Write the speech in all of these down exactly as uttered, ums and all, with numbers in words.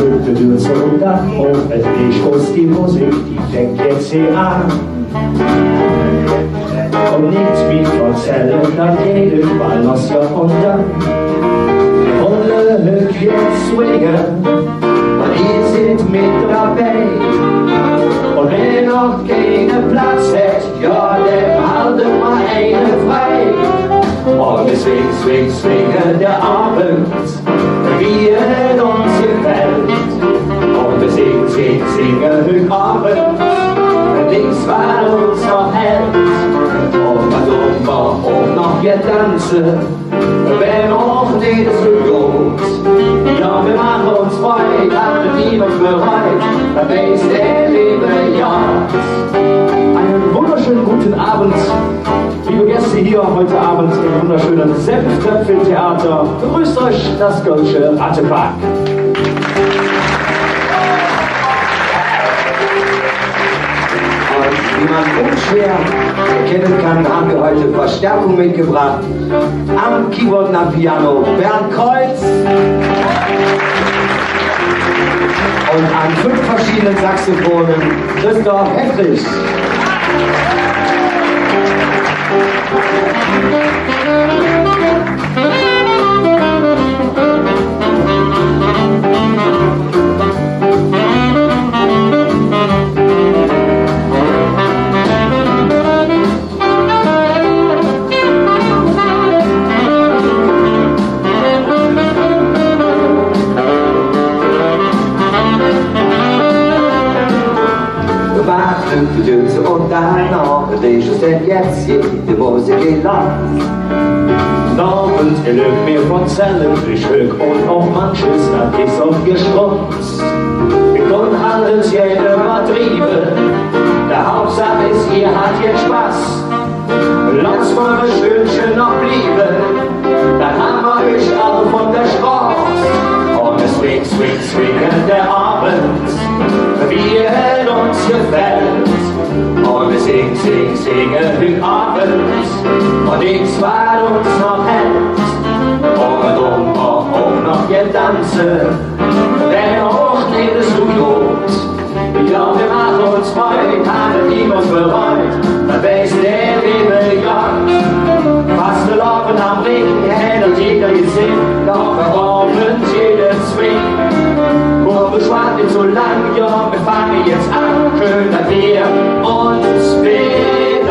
Flöte, Düns un Dach, och et nit us die Musik, die fängk jetz he aan. Un nit mih verzälle, dat jede Ball loss jo un dann. Hügg jetz swinge, un ehr sid met dobei. Un wä noch keine Platz hät, jo, däm halde mer eine frei. Un mer swinge, swinge, swinge der Ovend, wie et uns gefällt. Un mer singe, singe, singe hügg Ovend, nix, wat uns noch hält. Un dann dun mer och noch jet danze, wann och nit su god. Jo, mer maache uns Freud, dat mer niemand bereit, dat weiß der leeve Gott. Einen wunderschönen guten Abend. Liebe Gäste hier heute Abend im wunderschönen Senftöpfeltheater, begrüßt euch das Kölsche Rattepack. Und wie man unschwer erkennen kann, haben wir heute Verstärkung mitgebracht. Am Keyboard und am Piano Bernd Kreuz. Und an fünf verschiedenen Saxophonen Christoph Heffrich. Mer maache Gedöns un dann noch, dat es dann jetz jede Musik gelaht. Noch uns gelöck mer verzälle, ich hügg un och manches, dat es och gespross. Mer künne alles gään üvvertrieve, de Haupsaach es, ehr hat jet Spass. Loss mer e Stündche noch blieve, dann han mer üch all vun der Stroß. Un mer swing, swing, swinge der Ovend, wie et uns gefällt. Un mer sing, sing, singe hügg Ovend, un nix, wat uns noch hält. Un dann dun mer och noch jet danze, wann och nit su god. Jo, mer maache uns Freud, han niemand bereit, dat weiß der leeve Gott. Fastelovend am Rhing, hät et jeder gesinn, doch mer brauche jede Swing. Kumm, mer schwaade nit su lang, jo, mer fange jetz aan, schön, dat mer uns widdersinn.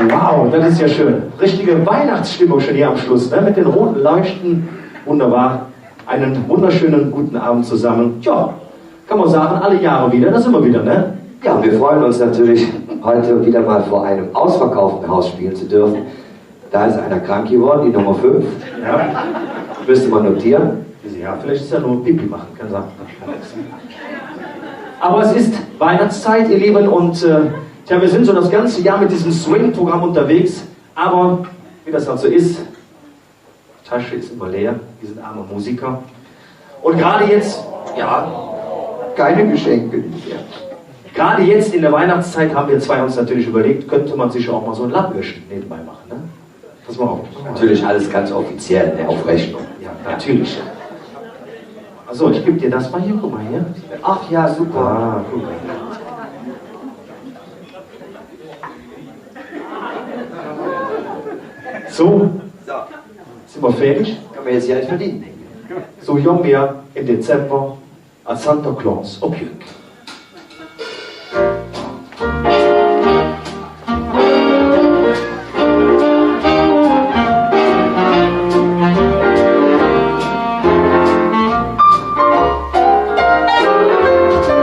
Wow, dat es jo schön. Richtige Weihnachtsstimmung schon hier am Schluss, ne? Mit den roten Leuchten. Wunderbar. Einen wunderschönen guten Abend zusammen. Tja, kann man sagen, alle Jahre wieder, da sind wir wieder, ne? Ja, wir freuen uns natürlich, heute wieder mal vor einem ausverkauften Haus spielen zu dürfen. Da ist einer krank geworden, die Nummer fünf. Ja. Müsste man notieren. Ja, vielleicht ist er nur Pipi machen, kann sein. Aber es ist Weihnachtszeit, ihr Lieben, und, äh, tja, wir sind so das ganze Jahr mit diesem Swing-Programm unterwegs, aber wie das halt so ist, Tasche ist immer leer, wir sind arme Musiker. Und gerade jetzt, ja, keine Geschenke, die ich, ja. Gerade jetzt in der Weihnachtszeit haben wir zwei uns natürlich überlegt, könnte man sich ja auch mal so ein Lappöhrchen nebenbei machen, ne? Pass mal auf. Natürlich alles ganz offiziell, ne, auf Rechnung. Ja, natürlich. Also, ich gebe dir das mal hier, guck mal hier. Ach ja, super. Ah, guck mal. So. So. Sin mer fäädig? Kann mer jetz jo nit verlingere. So, jo, mer em Dezember als Santa Claus op Jück.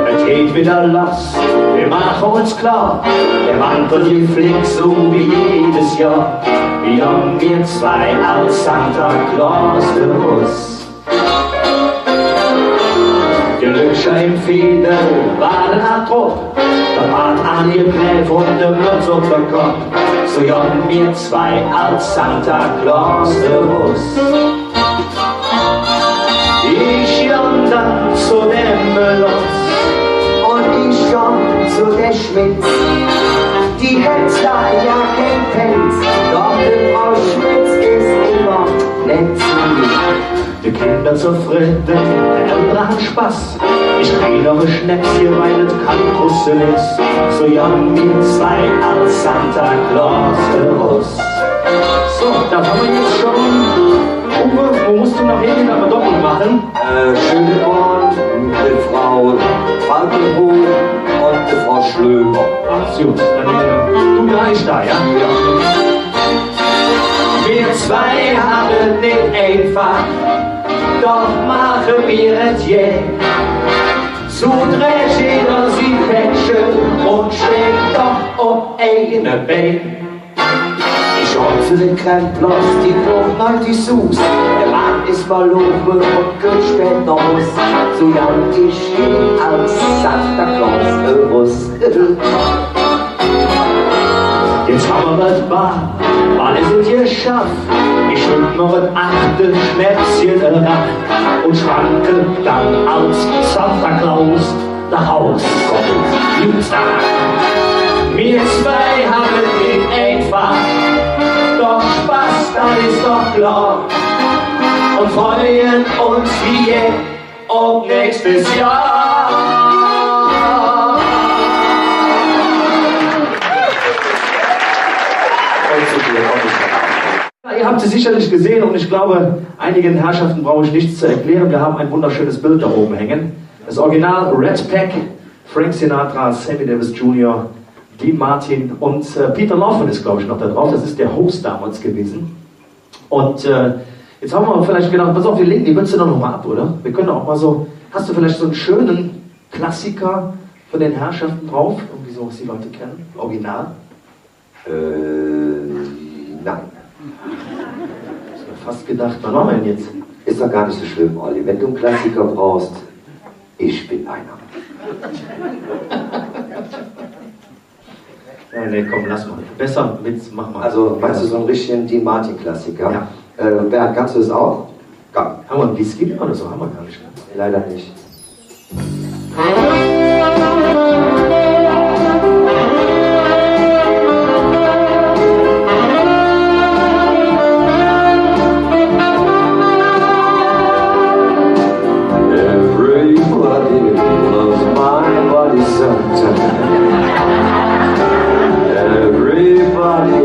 Et geiht widder loss, mer maache uns klor, der Mantel, dä fleeg su wie jedes Johr. Gonn mer zwei als Santa Claus erus. De Lück em Veedel wore ald drop, der Bart aangekläb un de Mötz op dem Kopp. Su gonn mer zwei als Santa Claus erus. Ich gonn dann zo dem Lotz un ich gonn zo der Schmitz. Die hät zwor jo kein Pälz, doch de Frau Schmitz es immer nett zo mir. De Kinder zofridde, de Eldere han Spass. Ich krige noch e Schnäpsche, weil et kein Krüssel es. Su gonn mer zwei als Santa Claus erus. So, das haben wir jetzt schon. Uwe, wo musst du noch hin, dat mer doppelt maache? Äh, Schöneborn, de Frau Falkenbrunn un de Frau Schlömer. Ach, gut, dann, äh, du bleibst da, ja? Ja. Mer zwei han et nit einfach, doch maache mer et gään. Su dräht jeder si Päckche un steiht doch op eine Bään. Ich gonn zo dem Krempler, die bruch neu die Sus. Der Wage es mol loofe un kütt späd noh Hus. Su gonn ich als Santa Claus erus. Jetz han mer et bal, bal es et geschaff. Ich schütt mer et achte Schnäpsche eraff un schwanke dann als Santa Claus noh Hus. Mer zwei han et nit einfach, doch Spass, dat es doch klor. Un freue uns wie jeck op nächstes Johr. Ihr habt sie sicherlich gesehen und ich glaube, einigen Herrschaften brauche ich nichts zu erklären. Wir haben ein wunderschönes Bild da oben hängen. Das Original Rat Pack, Frank Sinatra, Sammy Davis Junior, Dean Martin und, äh, Peter Lawford ist, glaube ich, noch da drauf. Das ist der Host damals gewesen. Und, äh, jetzt haben wir vielleicht gedacht, pass auf, wir legen die Mütze doch noch mal ab, oder? Wir können auch mal so, hast du vielleicht so einen schönen Klassiker von den Herrschaften drauf? Irgendwie so, was die Leute kennen? Original? Äh, nein. Ich hab fast gedacht, was machen wir denn jetzt? Ist doch gar nicht so schlimm, Olli. Wenn du einen Klassiker brauchst, ich bin einer. Ja, nee, komm, lass mal. Besser mit, mach mal. Also, meinst du so einen richtigen Dean-Martin-Klassiker? Ja. Äh, Bernd, kannst du das auch? Komm. Haben wir einen Whisky oder so? Haben wir gar nicht, ne? Leider nicht. Everybody loves my body sometimes. Everybody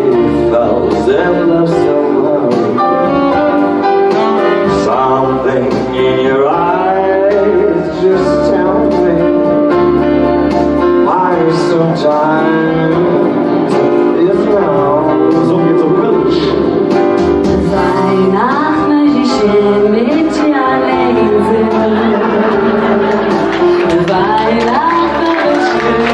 falls in love somehow. Something in your eyes just tell me why sometimes it's now. So geht's auf Kölsch. Weihnachten möchte ich mit dir allein sein. Weihnachten ist schön, du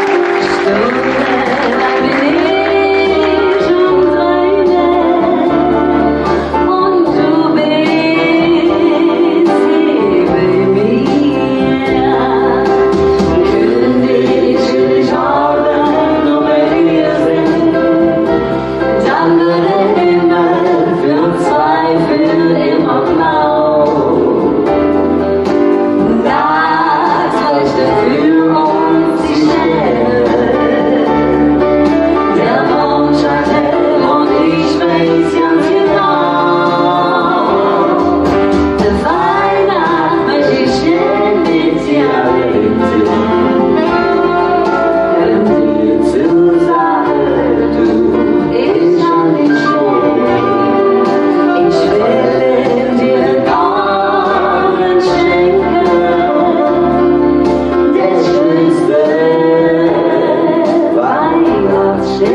weißt, stundenlang bin Et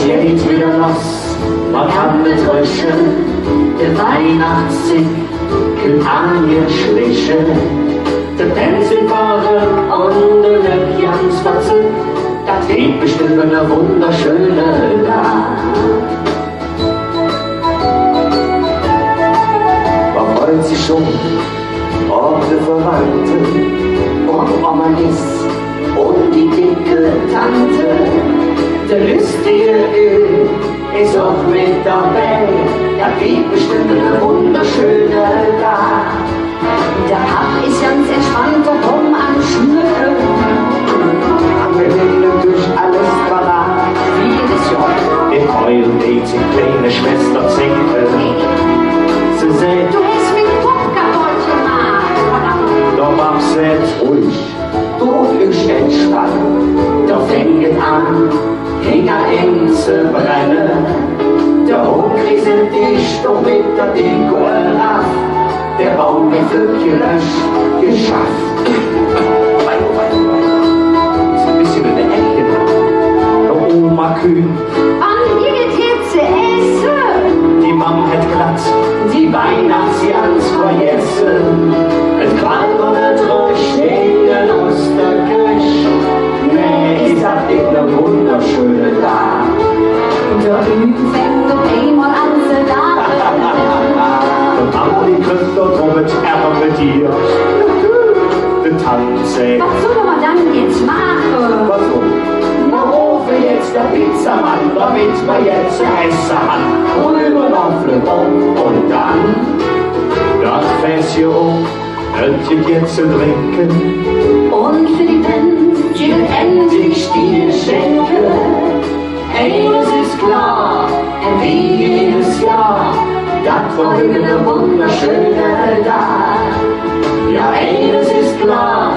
geiht widder loss, mer kann et rieche, de Weihnachtszigg kütt an ehr Schläche. De Bänz sin voll un de Lück ganz verzück, dat weed bestemmp ene wunderschöne Dag. Mer freit sich schon op de Verwandte un Oma Lies un die dicke Tante. De lüstige Öl es och met dobei, dat weed bestemmp ene wunderschöne Dag. Der Papp es ganz entspannt, do kumm an Schmöcke. An de Lück es alles parat. Wie jedes Johr. De Keul deit sing kleine Schwester zänke. Se säht: „Do häs ming Kopp kapodd gemaht.“ Der Papp säht: „Ruhig, do üch entspann.“ Do fängk et an, hingerher ze brenne. Der Hungk rieselt sich do met der Deko erav. Der Baum weed flöck gelösch, geschaff. Wei, wei, wei. Su e bessche en de Eck. De Oma kühnt: „Wann gitt et jetz ze esse?“ Die Mamm hät glatt die Weihnachtsgans vergesse. Et qualm un et röch en der Osterköch. Nä, es dat nit ene wunderschöne Dag? Der Öl fängk op eimol an ze laache. Un Mammeli, die kütt doch drop et ärme Dier. De Tant säht: „Wat solle mer dann jetz maache?“ Wat su? Mer rofe jetz der Pizzamann, domet mer jet ze esse han. Rübe, Waffele, Bock un dann dat Fässche op. Et gitt jet ze drinke. Un för die Bänz gitt et endlich die Geschenke. Eines es klor, wie jedes Johr, dat wor hügg ene wunderschöne Dag. Jo, eines es klor,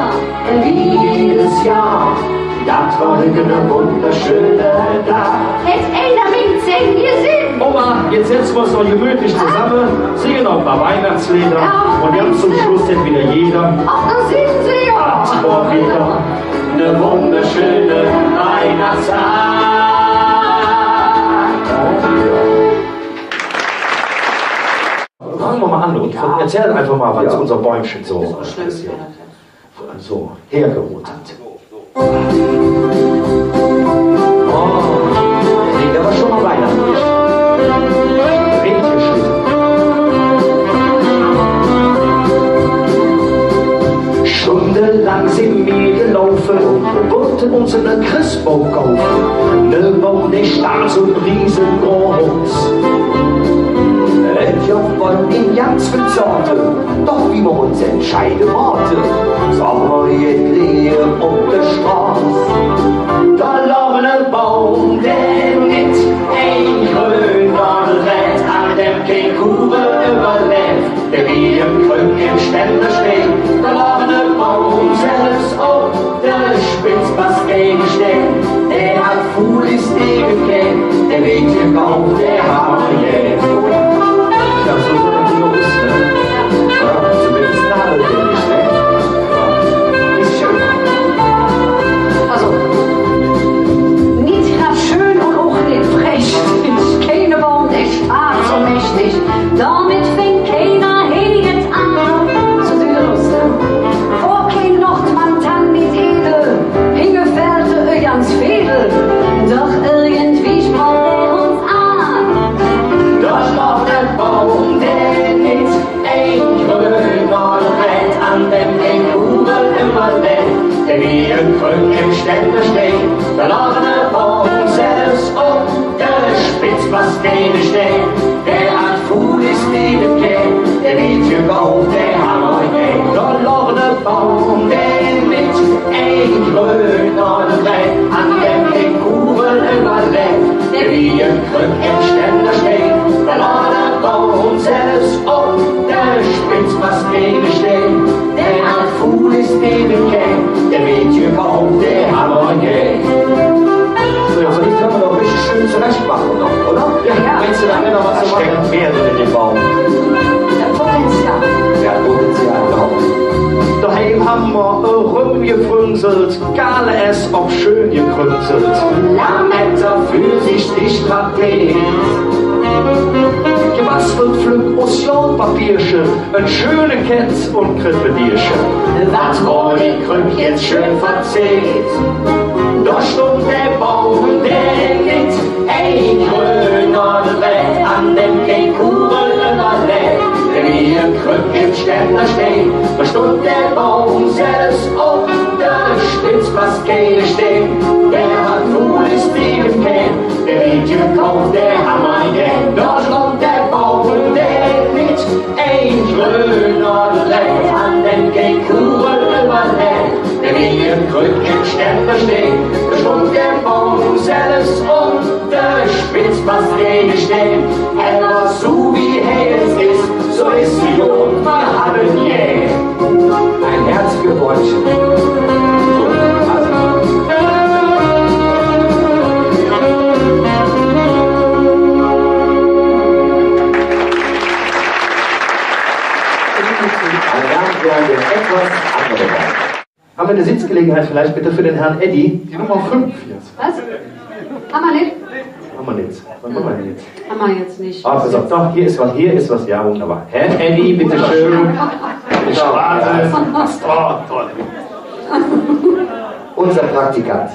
wie jedes Johr, dat wor hügg ene wunderschöne Dag. Hät einer ming Zäng gesinn? Oma, jetz setze mer uns noch gemütlich zosamme, singe noch e paar Weihnachtsleeder. Jo, un ganz zom Schluss dann widder jeder: Ach, do sin se jo. Dat wor widder ene wunderschöne Weihnachtsdag. Fange mer mal an un verzälle einfach mal, wat unser Bäumche su passiert. Su hergeruht hät. Oh, klingt ävver schon mal weihnachtlich. Richtig schön. Stundelang sin mer gelaufe, wollte uns ene Christbaum kaufe. Nä, Baum, dä stund su riesegroß. Et gov en ganz vill Zoote, doch wie mer uns entscheide wollte, sage mer jet leer op der Stroß. Do log ene Baum, dä nit en grön Gold, an däm kein Kuh Dä wie en Krück em Stänn do steiht, dä log ene Baum selvs op der Spetz vun Stein. Dä hät Fulis neve kei, dä weed je kauf, dä Hammer, jo. Jo, su es et, ne? Jo, zumindest nagelt dä nit, ne? Jo. Es schön. Alsu, nit grad schön un och nit prächtig. Keine Baum, dä steiht su mächtig. Domet fängk keiner hee jet aan. Su süht et us, ne? Wor kein Nordmann dann nit edel, hinge fählt e ganz Veedel. Doch irgendwie sproch hä uns aan. Dä log ene Baum, dä nit, ene gröne Räd, an däm kein Kugel üvverläht. Dä wie en Krück em Stänn do steiht, dä log ene Baum selvs op der Spetz vun Stein. Dä hät Fulis neve kei, dä weed je kauf, dä Hammer, jo. Dä log ene Baum, dä nit, ene gröne Räd, an däm kein Kugel üvverläht. Dä wie en Krück em Stänn do steiht, dä log ene Baum selvs op der Spetz vun Stein. Dä hät Fulis neve kei, dä weed je kauf, dä Hammer, jo. Su, jo, su, die künne mer doch richtig schön zorechtmaache noch, oder? Jo. Meins do, do han mer noch jet ze maache? Do steckt mih drin en däm Baum. Jo, Potenzial. Jo, Potenzial, genau. Doheim han mer erömgefrünzelt, gall es, ov schön gekrünzelt. Lametta, vürsichtig, Trapez. Gebastelt flöck us Goldpapierche, en schöne Kett un Krippedeerche. Wat wor die Krück jetz schön verzeht. Do stundt dä Baum, dä nit, ene gröne Räd, an däm kein Kugel üvverläht. Dä wie en Krück em Stänn do steiht, do stundt dä Baum selvs op der Spetz vun Stein. Dä hät Fulis neve kei, dä weed je kauf, dä Hammer, jo. Do stundt dä Baum, dä nit, ene gröne Räd, an däm kein Kugel üvverläht. Dä wie en Krück em Stänn do steiht, do stundt dä Baum selvs op der Spetz vun Stein. Ävver su wie hä jetz es, su es hä jo, un mer han en, jo. Ein herzliches Wort. Ein Dank für eine etwas andere Wahl. Haben wir eine Sitzgelegenheit vielleicht bitte für den Herrn Eddy? Die Nummer fünf jetzt. Wat? Han mer nit? Han mer nit. Wat han mer dann jetz? Han mer jetz nit. Ah, pass auf, doch, hier ist was, hier ist was, ja, wunderbar. Herr Eddy, bitte schön. Ja, toll, toll. Unser Praktikant.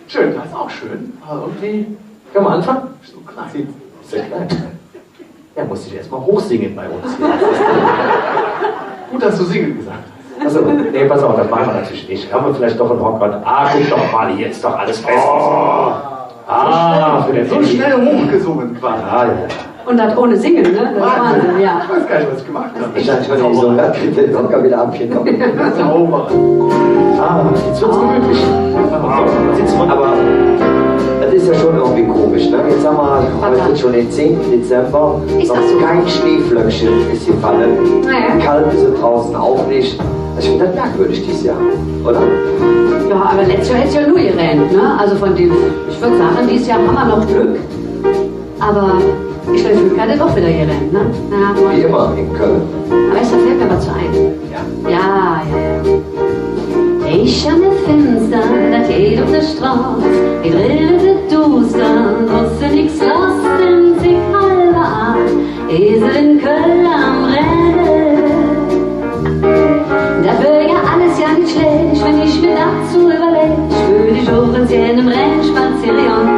Schön, das ist auch schön. Aber irgendwie, können wir anfangen? Bist du klein? Sieht sehr klein. Ja, muss ich erst mal hochsingen bei uns hier. Gut, dass du singen gesagt hast. Also, nee, pass auf, das machen wir natürlich nicht. Haben wir vielleicht doch einen Rockband? Ah, guck doch mal, hier ist doch alles bestens. Oh. Ah, für den Handy. So schnell hochgesungen quasi. Ja, ja. Und das ohne Singen, ne? Das ist Wahnsinn. Wahnsinn, ja. Ich weiß gar nicht, was ich gemacht habe. Ich sag schon, so, da kriegt der Rocker wieder abgenommen. Sauber. Ah, jetzt wird's gemütlich. Aber das ist ja schon irgendwie komisch, ne? Jetzt haben wir heute schon den zehnten Dezember. Ist das so? Noch kein Schneeflöckchen ist gefallen. Naja. Kalt ist es draußen auch nicht. Also ich finde das merkwürdig dieses Jahr, oder? Ja, aber letztes Jahr hätte es ja nur geregnet, ne? Also von dem, ich würde sagen, dieses Jahr haben wir noch Glück. Aber ich glaube, Glück hat es auch wieder geregnet, ne? Na, wie immer in Köln. Aber es fällt mir was zu ein. Ja. Ja, ja, ja. Ich han e Finster, dat geiht op de Stroß. Et dröp et duuster, draußen nix los, en Zigg halver aach. Esel en Kölle am Renne. Dat wör jo alles jo nit schlääch, wann ich mer dat su üvverläh, wööd ich och ens gään am Rhing spazeere gonn.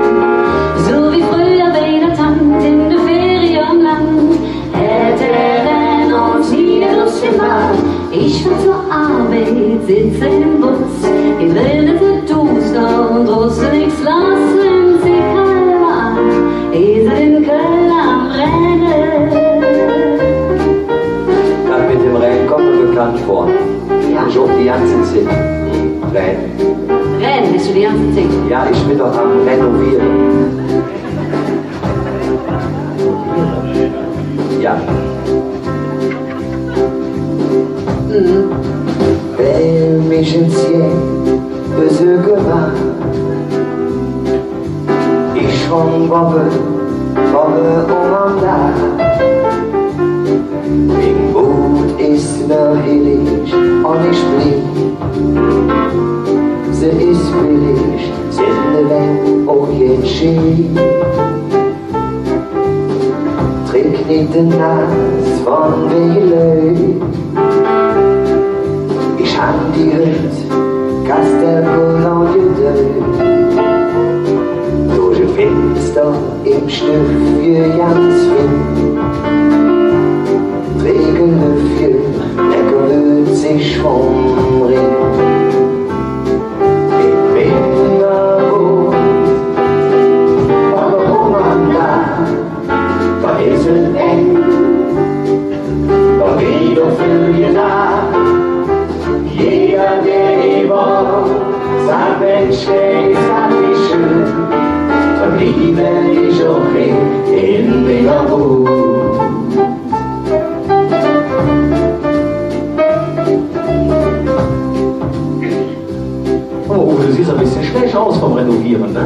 Su wie fröher bei der Tant en de Ferie am Land. Hätt der Rhing uns nie de Loss gemaht, ich fahr zor Arbeid, setz em Bus, en Welt es et duuster, draußen nix los, en Zigg halver aach, Esel en Kölle am Renne. Dat met dem Rhing kummt mer bekannt vör. Jo. Ich och de ganze Zigg. Rhing. Rhing bes do de ganze Zigg? Jo, ich ben doch am Renoviere. Jo. Mhm. Wann mich ens jet besöke wor, ich schon bovve, bovve om am Daach. Ming Wut es mer hellig un ich blink. Se es billig, sin de Wänn och jet sching. Trick nit de Nas vun de Lück. Ich han die hügg Castellbullen gedööp. Durch e Finster em Stüffche ganz finn. Drege Lüffche, lecker wööt sich vum Ring. Ich ben do, och om am Daach, do es et eng, do weed och vill gelaach. Jeder, dä üvver saht, Minsch, dä es dat nit schön, do blieve ich och en, en mingem Buch. Oh, Uwe, du siehst ein bisschen schlecht aus vom Renovieren, ne?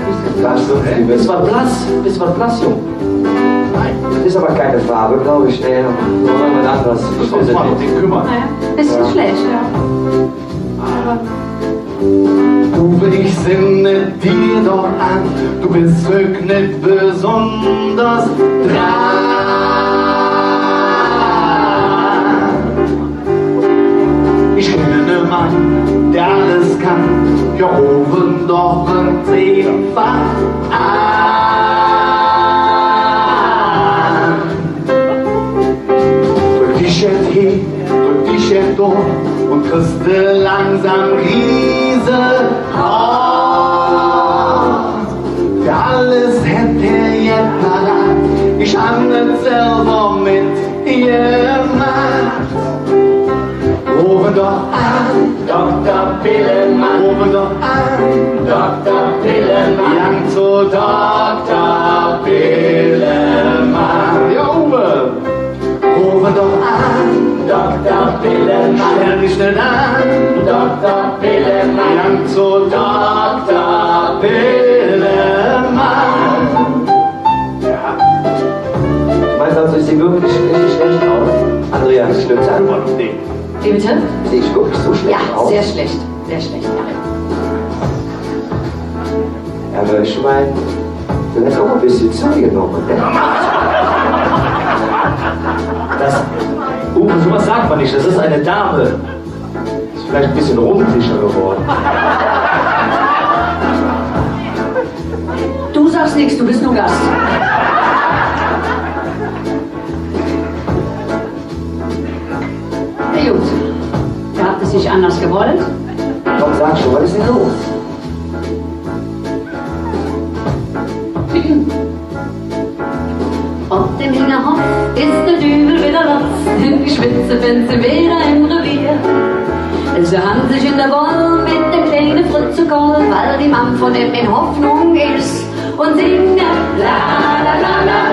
Bisschen blass, ne? Bist wat blass, bist wat blass, Jung. Nein, das ist aber keine Farbe, glaube ich. Nee, machen wir was anderes. Muss man sich mal um den kümmern. Naja, bisschen schlecht, ja. Aber Uwe, ich sinn dir doch an, du bist wirklich besonders dran. Ich kenne ne Mann, der alles kann. Mir rufe doch en Zählerfach an. Drück dich jet hee, drück dich jet do un kriss de langsam Krise. Ah, för alles hät hä jet parat. Ich han et selver met gemaht. Rufe doch an, Dokter Pillemann. Rufe doch an, Dokter Pillemann. Lang zo Dokter Pillemann. Jo, Uwe. Rufe doch an, Dokter Pillemann. Stell dich nit an, Dokter Pillemann. Lang zo Dokter Pillemann. Ja. Du meinst also, ich sehe wirklich richtig schlecht aus? Andrea, stimmt's einfach? Nee. Wie bitte? Sehe ich wirklich so schlecht aus? Ja, sehr schlecht. Sehr schlecht, ja. Aber ich meine, du hast auch ein bisschen zugenommen, ne? Das, Uwe, sowas sagt man nicht. Das ist eine Dame. Ist vielleicht ein bisschen rundlicher geworden. Du sagst nichts, du bist nur Gast. Na gut, da habt ihr es nicht anders gewollt. Komm, sag schon, was ist denn los? Op dem Hingerhoff es der Düüvel widder loss, die Schwitzefäns sin widder em Revier. Se han sich en der Woll met dem kleine Fritze Koll, weil die Mamm vun em en Hoffnung es. Un singe la, la, la,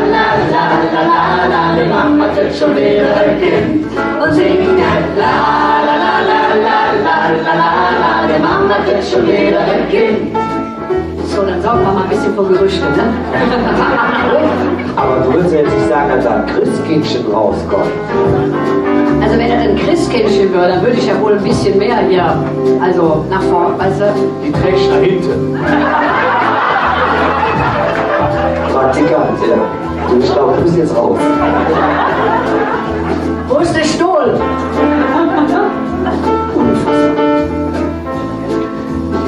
die Mamm hät schon widder e Kind. Un singe la, la, la, die Mamm hät schon widder e Kind. So, dann sorgen wir mal ein bisschen für Gerüchte, ne? Aber du würdest ja jetzt nicht sagen, dass da ein Christkindchen rauskommt. Also wenn er ein Christkindchen wäre, dann würde ich ja wohl ein bisschen mehr hier, also nach vorn, weißt du? Die trägst du nach hinten. Praktikant, ja. Du, ich glaube, du bist jetzt raus. Wo ist der Stuhl? Unfassbar.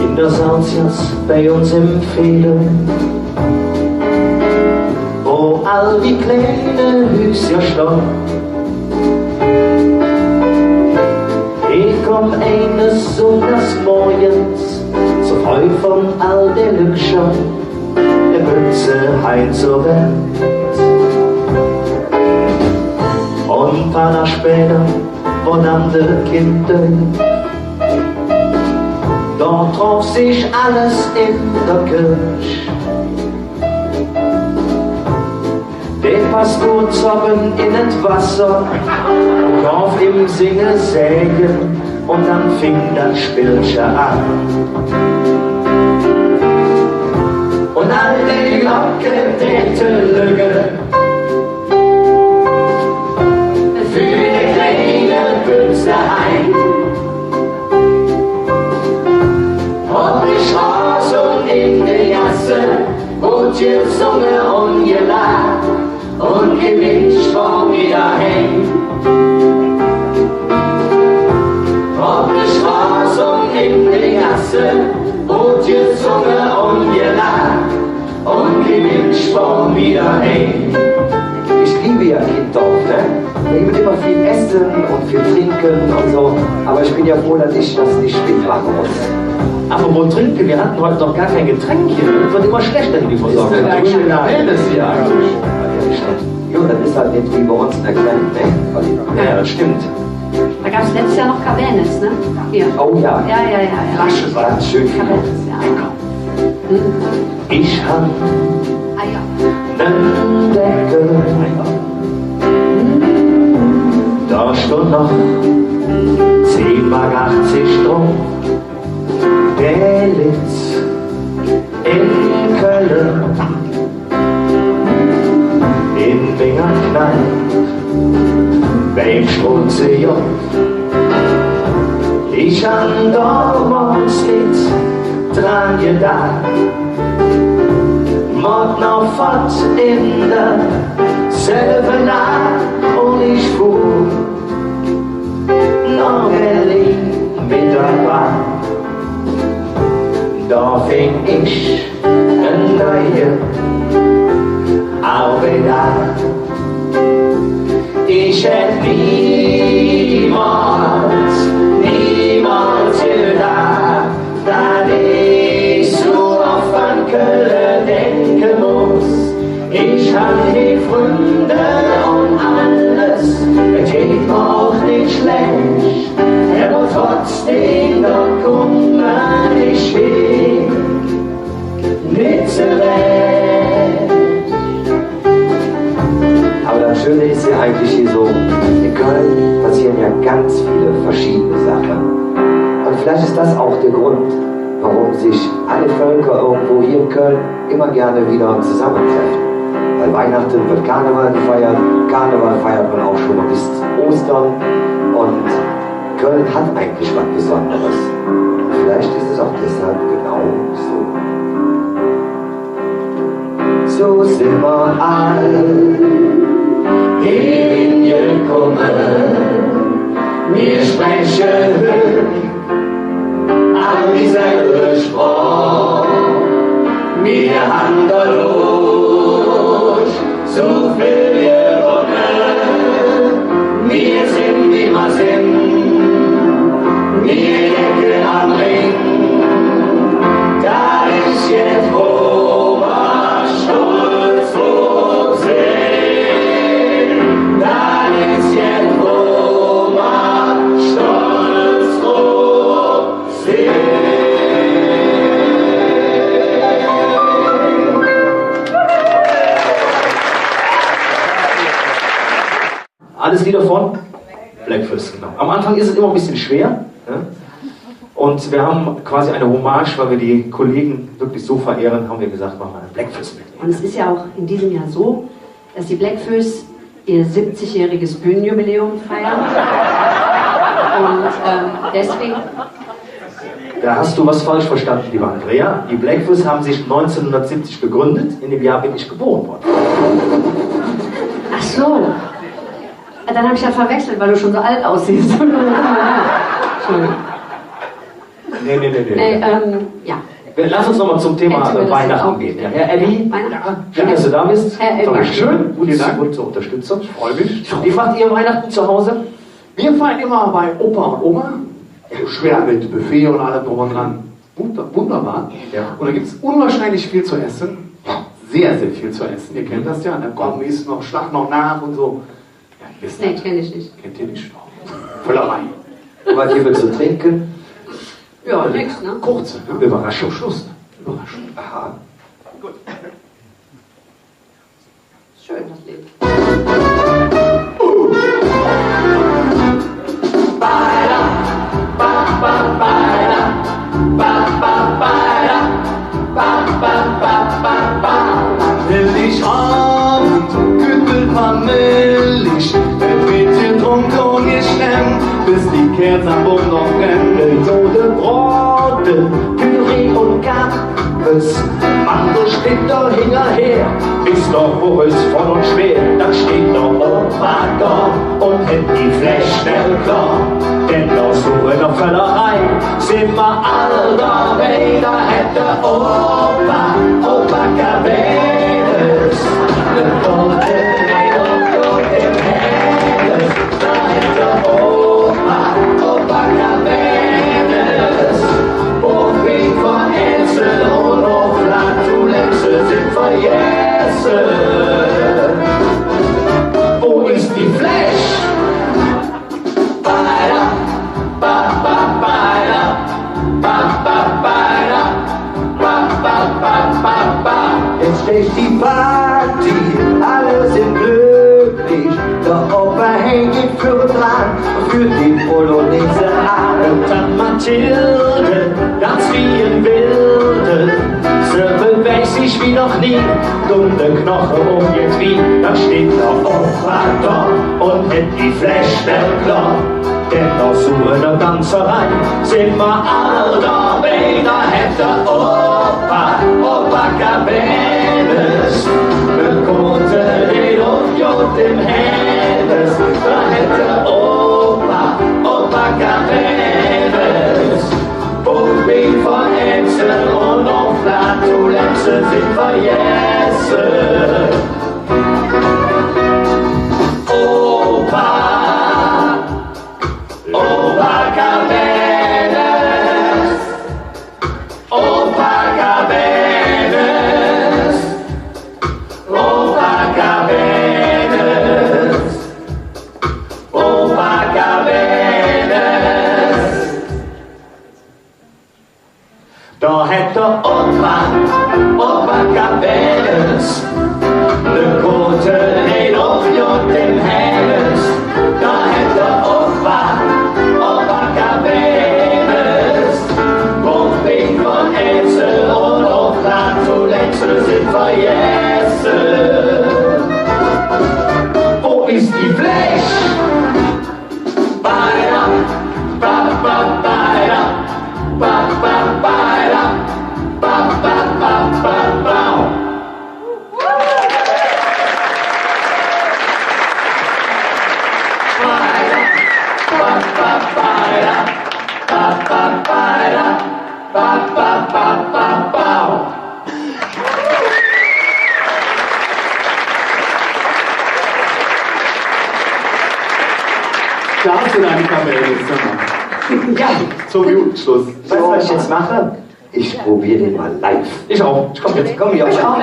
En der Salzgass bei uns em Veedel, wo all die kleine Hüscher stonn. Ich komm eines Sunndags morgens zo fröh vun all de Lück schon, de Mütze hein zo Wend. Un paar Dag späder wor dann de Kinddööp. Do troff sich alles en der Köök. Dä pass god zoppen en et Wasser, gav im singe Säge, un dann fing dat Spillche aan. Un all de Locke däte lögge, för de kleine Pütze ein. Op de Stroß un en de Gasse woodt gesunge un gelaach, un kei Minsch wor mih doheim. Op de Stroß un en de Gasse woodt gesunge un gelaach, un kei Minsch wor mih doheim. Ich liebe ja Kintorf, ne? Da gibt es immer viel Essen und viel Trinken und so. Aber ich bin ja froh, dass ich das nicht mitmachen muss. Apropos Trinken, wir hatten heute noch gar kein Getränk hier. Es wird immer schlechter hier, die Versorgung. Ist das eigentlich Wellness hier eigentlich? Ja, das ist halt nicht wie bei uns in der Kneipe, ne? Ja, das stimmt. Da gab es letztes Jahr noch Cabernet, ne? Hier. Oh ja. Ja, ja, ja, ja. Flasche, war das schön. Cabernet, ja. Lecker. Ich han en Deckel, do stundt noch zehn Mark achtzig drop. Dä litt en Kölle en minger Kneip beim Strunzejopp. Ich han domols nit dran gedaach, moot noch fott en derselve Naach, un ich fuhr noh Berlin met der Bahn. Do fing ich en neue Arbeid aan. Ich hätt niemols, niemols gedaach, dat ich su off an Kölle denke muss. Ich han ming Fründe un alles, et geiht mer och nit schlääch, ävver trotzdäm, do kumme ich hee nit zerecht. Aber das Schöne ist ja eigentlich hier so, in Köln passieren ja ganz viele verschiedene Sachen. Und vielleicht ist das auch der Grund, warum sich alle Völker irgendwo hier in Köln immer gerne wieder zusammentreffen. Weil Weihnachten wird Karneval gefeiert, Karneval feiert man auch schon mal bis Ostern. Und Köln hat eigentlich was Besonderes. Vielleicht ist es auch deshalb genau so. Su sin mer all hee gekumme, mer spreche all dieselve Sproch, mer han dodurch su vill gewonne, mer sin, wie mer sin, mer lecke am Ring. Dat es jet, wo mer stolz drop sin. Dat es jet, wo mer stolz drop Alles Lieder von Bläck Fööss, genau. Am Anfang ist es immer ein bisschen schwer, ne? Und wir haben quasi eine Hommage, weil wir die Kollegen wirklich so verehren, haben wir gesagt, machen wir ein Bläck Fööss Medley. Und es ist ja auch in diesem Jahr so, dass die Bläck Fööss ihr siebzigjähriges Bühnenjubiläum feiern. Und, ähm, deswegen Da hast du was falsch verstanden, liebe Andrea. Die Bläck Fööss haben sich neunzehnhundertsiebzig gegründet. In dem Jahr bin ich geboren worden. Ach so. Dann habe ich das verwechselt, weil du schon so alt aussiehst. Entschuldigung. Nee, nee, nee, nee. Nee, ähm, ja. Lass uns noch mal zum Thema Weihnachten gehen. Ja, Herr Eddy, schön, dass du da bist. Herr Eddy. Dankeschön. Vielen Dank. Gute Unterstützung. Ich freue mich. Wie feiert ihr Weihnachten zu Hause? Wir feiern immer bei Opa und Oma. Schwer mit Buffet und allem drum und dran. Wunder-, wunderbar. Ja. Und da gibt's unwahrscheinlich viel zu essen. Sehr, sehr viel zu essen. Ihr kennt das ja, ne? Komm, iss noch, schlag noch nach und so. Ja, ihr wisst das. Nee, kenn ich nicht. Kennt ihr nicht? Völlerei. Was gibt's zu trinken? Ja, nix, ne? Kurze, ne? Überraschung. Schluss, ne? Überraschung. Aha. Gut. Schön, das Lied. Hellig Ovend, Küchelkammellich, et weed gedrunke un geschwemmp, bes die Kääz am Bomm noch brennt. Jode Brote, Püree un Kapp, Mann, do steiht der hingerher, es doch bloß voll un schwer. Do steiht der Opa do un hät die Fläsch schnell klor. Denn do su en der Völlerei sin mer all dobei. Do hät der Opa, Opa Kabeles, ne Brote, ne Brote, ne Brote, Do hät der Opa, Opa Kabeles, Boffing vun Enzel un och Flatulenze sin vergesse. Wo es die Fläsch? Ba, ba, ba, ba, ba, ba, ba, ba, ba. Ba, ba, ba, ba, ba. Jetz steiht die Party, alle sin glöcklich. Der Opa, hä geiht vördran, führt die Polonaise aan. Un Tant Mathilde danz wie en Wilde, se bewäg sich wie noch nie, dumm de Knoche ömjet wie. Do steiht der Opa do un hät die Fläsch schnell klor. Denn do su en der Danzerei sin mer all dobei. Do hät der Opa, Opa Kabeles, ne Kote, die luff jo em Helles. Do hät der Opa, Opa Kabeles, Boffing vun Enzel un och Flatulenze sin vergesse. Opa, Opa Kabeles, Opa Kabeles, Opa Kabeles, Opa Kabeles. Do hät der Opa, Opa Kabeles, ne Kote, die luff jo em Helles. Do hät der Opa, Opa Kabeles, Boffing vun Enzel un och Flatulenze sin vergesse. Wo es die Fläsch? Ba, ba, ba, ba, ba. Da hast du deine Kamelle, sag mal. Ja. Zum Jugendschluss. Weißt du, was ich jetzt mache? Ich probiere den mal live. Ich auch. Ich komm jetzt. Komm, ja. Ich auch.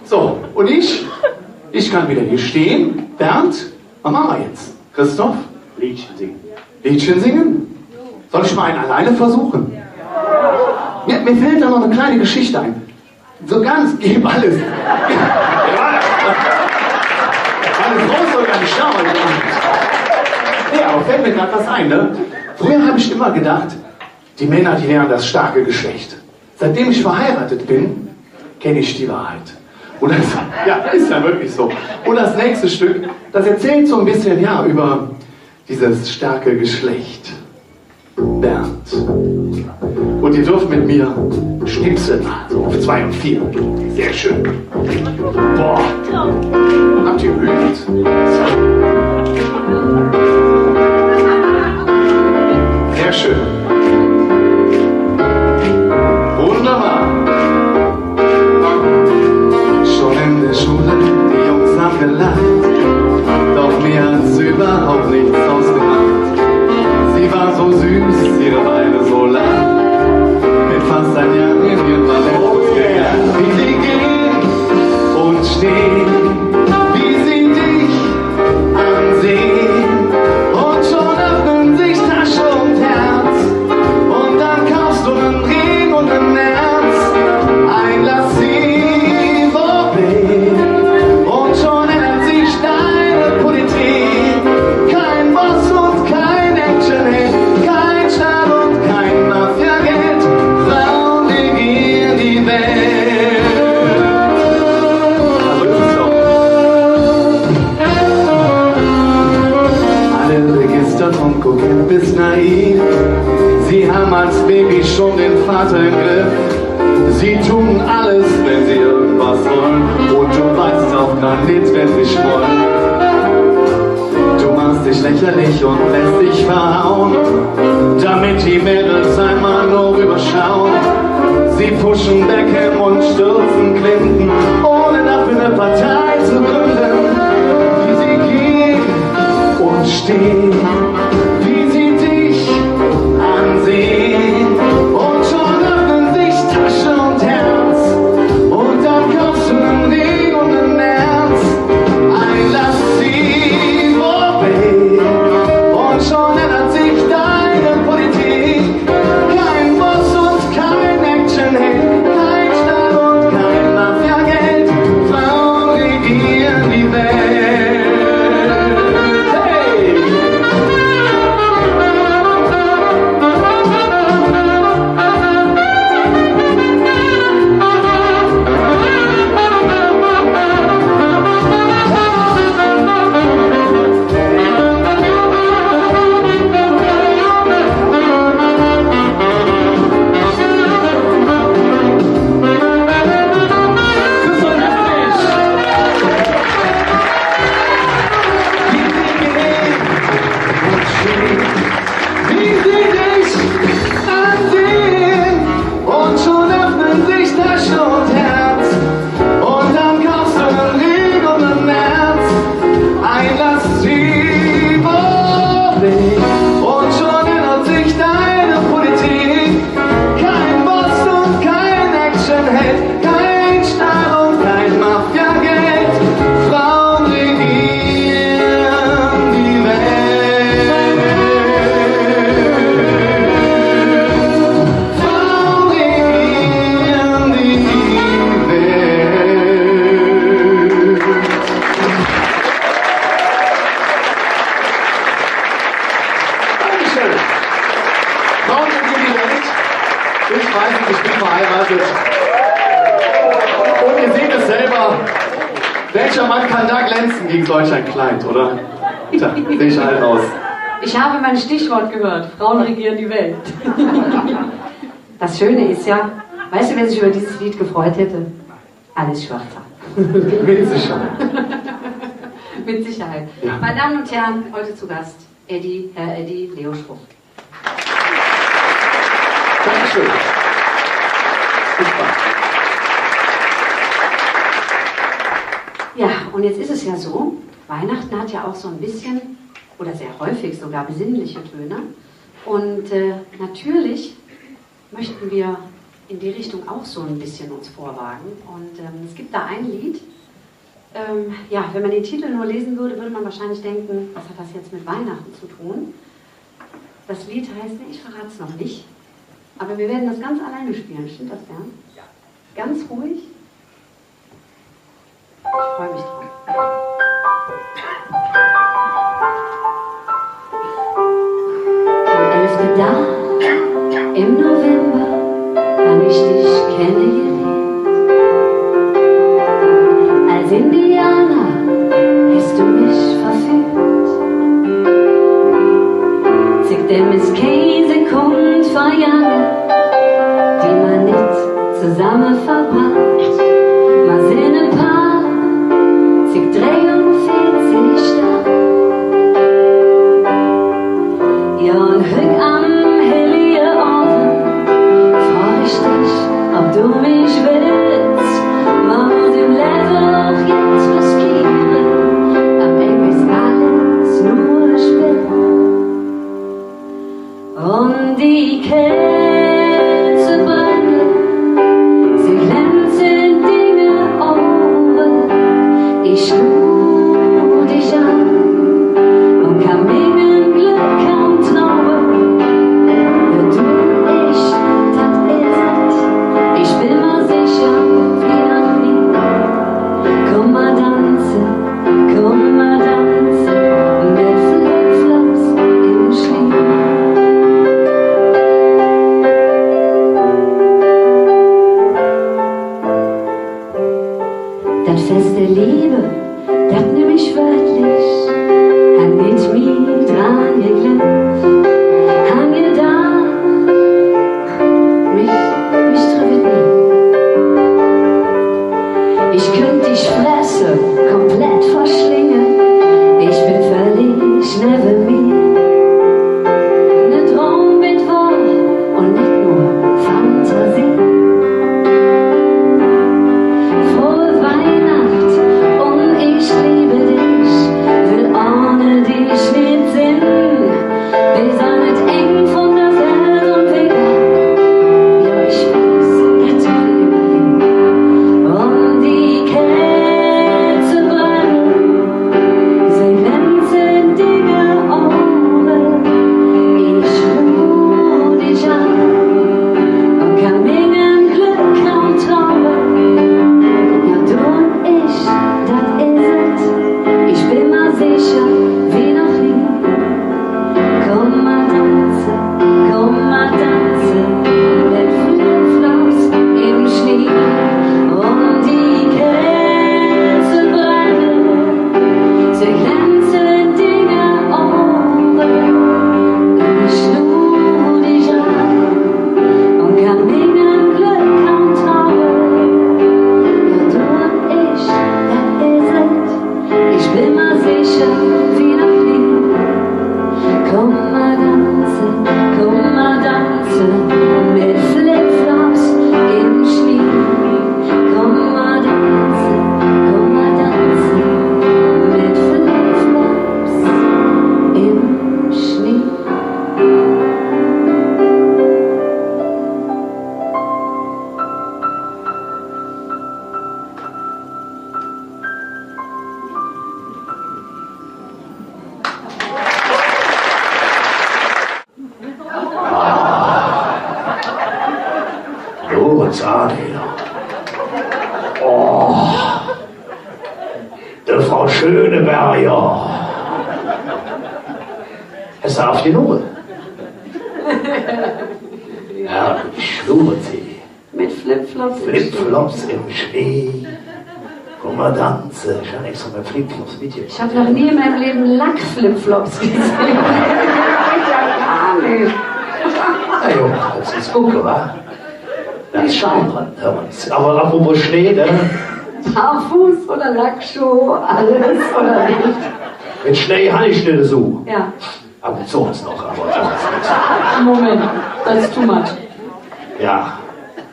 So, und ich? Ich kann wieder hier stehen. Bernd, was machen wir jetzt? Christoph? Liedchen singen. Liedchen singen? Soll ich mal ein alleine versuchen? Mir, mir fällt da noch eine kleine Geschichte ein. So ganz, gib alles. Alles raus, soll gar nicht schauen. Ja, aber fällt mir grad was ein, ne? Früher hab ich immer gedacht, die Männer, die wären das starke Geschlecht. Seitdem ich verheiratet bin, kenne ich die Wahrheit. Und das, ja, ist ja wirklich so. Und das nächste Stück, das erzählt so ein bisschen, ja, über dieses starke Geschlecht. Bernd. Und ihr dürft mit mir schnipsen, also auf zwei und vier. Sehr schön. Boah. Habt ihr geübt? Sehr schön. Wunderbar. Schon in der Schule, die Jungs haben gelacht, doch mir hat's überhaupt nichts ausgemacht. Sie war so süß, ihre Beine so lang, mit fast ein Jahr in ihren Ballett gegangen. Wie sie ging und stehen, wie sie dich Naiv, sie haben als Baby schon den Vater im Griff. Sie tun alles, wenn sie irgendwas wollen. Und du beißt auf Granit, wenn sie schmollen. Du machst dich lächerlich und lässt dich verhauen, damit die Mädels einmal nur rüberschauen. Sie pushen Beckham und stürzen Clinton, ohne dafür eine Partei zu gründen. Wie sie gehen und stehen, wie sie dich ansehen. Und schon öffnen sich Tasche und Herz. Und dann kaufst du einen Regen und einen März. Ein Lascivo, Babe. Und schon ändert sich deine Politik. Kein Boss und kein Actionheld, kein Staat und kein Mafiageld. Frauen regieren die Welt. Hey! Wie sie dich ansehen, und schon öffnen sich Tasche und Herz. Und dann kaufst du einen Regen und einen März, ein Lascivo, Babe. Und schon ändert sich deine Politik. Kein Boss und kein Actionheld, kein Staat und kein Mafiageld. Frauen regieren die Welt. Frauen regieren die Welt. Dankeschön. Frauen regieren die Welt. Ich weiß es, ich bin verheiratet. Und ihr seht es selber. Welcher Mann kann da glänzen gegen solch ein Kleid, oder? Tja, seh ich alt aus. Ich habe mein Stichwort gehört. Frauen regieren die Welt. Das Schöne ist ja, weißt du, wer sich über dieses Lied gefreut hätte? Alice Schwarzer. Mit Sicherheit. Mit Sicherheit. Ja. Meine Damen und Herren, heute zu Gast Eddie, Herr Eddie Leo Schrupp. Dankeschön. Viel Spaß. Ja, und jetzt ist es ja so, Weihnachten hat ja auch so ein bisschen oder sehr häufig sogar besinnliche Töne. Und, äh, natürlich möchten wir in die Richtung auch so ein bisschen uns vorwagen. Und, ähm, es gibt da ein Lied, ähm, ja, wenn man den Titel nur lesen würde, würde man wahrscheinlich denken, was hat das jetzt mit Weihnachten zu tun? Das Lied heißt, nee, ich verrat's noch nicht, aber wir werden das ganz alleine spielen. Stimmt das, Bernd? Ja. Ganz ruhig. Ich freu mich drauf. Am elfte Dag em November han ich dich kennegeliert. Als Indianer häs do mich verführt. Zickdem es kein Sekund vergange, die mer nit zesamme verbraht. Mer sin e Paar, zick dreiunveezig Dag. Jo, un hügg am Hellige Ovend frog ich dich, ob do mich wells. Mer muss em Levve och jet riskiere, am Engk es alles nor e Spill. Un die Kälze brenne, se glänze en dinge Auge. Ich luur dich aan un kann mingem Glöck kaum traue. Jo, do un ich, dat es et. Ich ben mer secher wie noch nie. Kumm mer danze, kumm mer danze, met Flipflops em Schnie. Dat Fess der Leeve, Zahn, oh, die Frau Schöneberger. Hast du aufgenommen? Ja, ich schlure sie. Mit Flipflops im Schnee. Flipflops im Schnee. Komm mal tanzen. Ich hab extra meine Flipflops mitgebracht. Ich hab noch nie in meinem Leben Lackflipflops gesehen. Ja, gar nicht. Na jo, das ist gut, wa? Da ist Schaum dran, hör mal. Aber apropos Schnee, ne? Barfuß oder Lackschuh, alles oder nicht? Mit Schnee hab ich nicht so. Ja. Ab und zu uns noch, aber sonst nix. Moment, that's too much. Ja,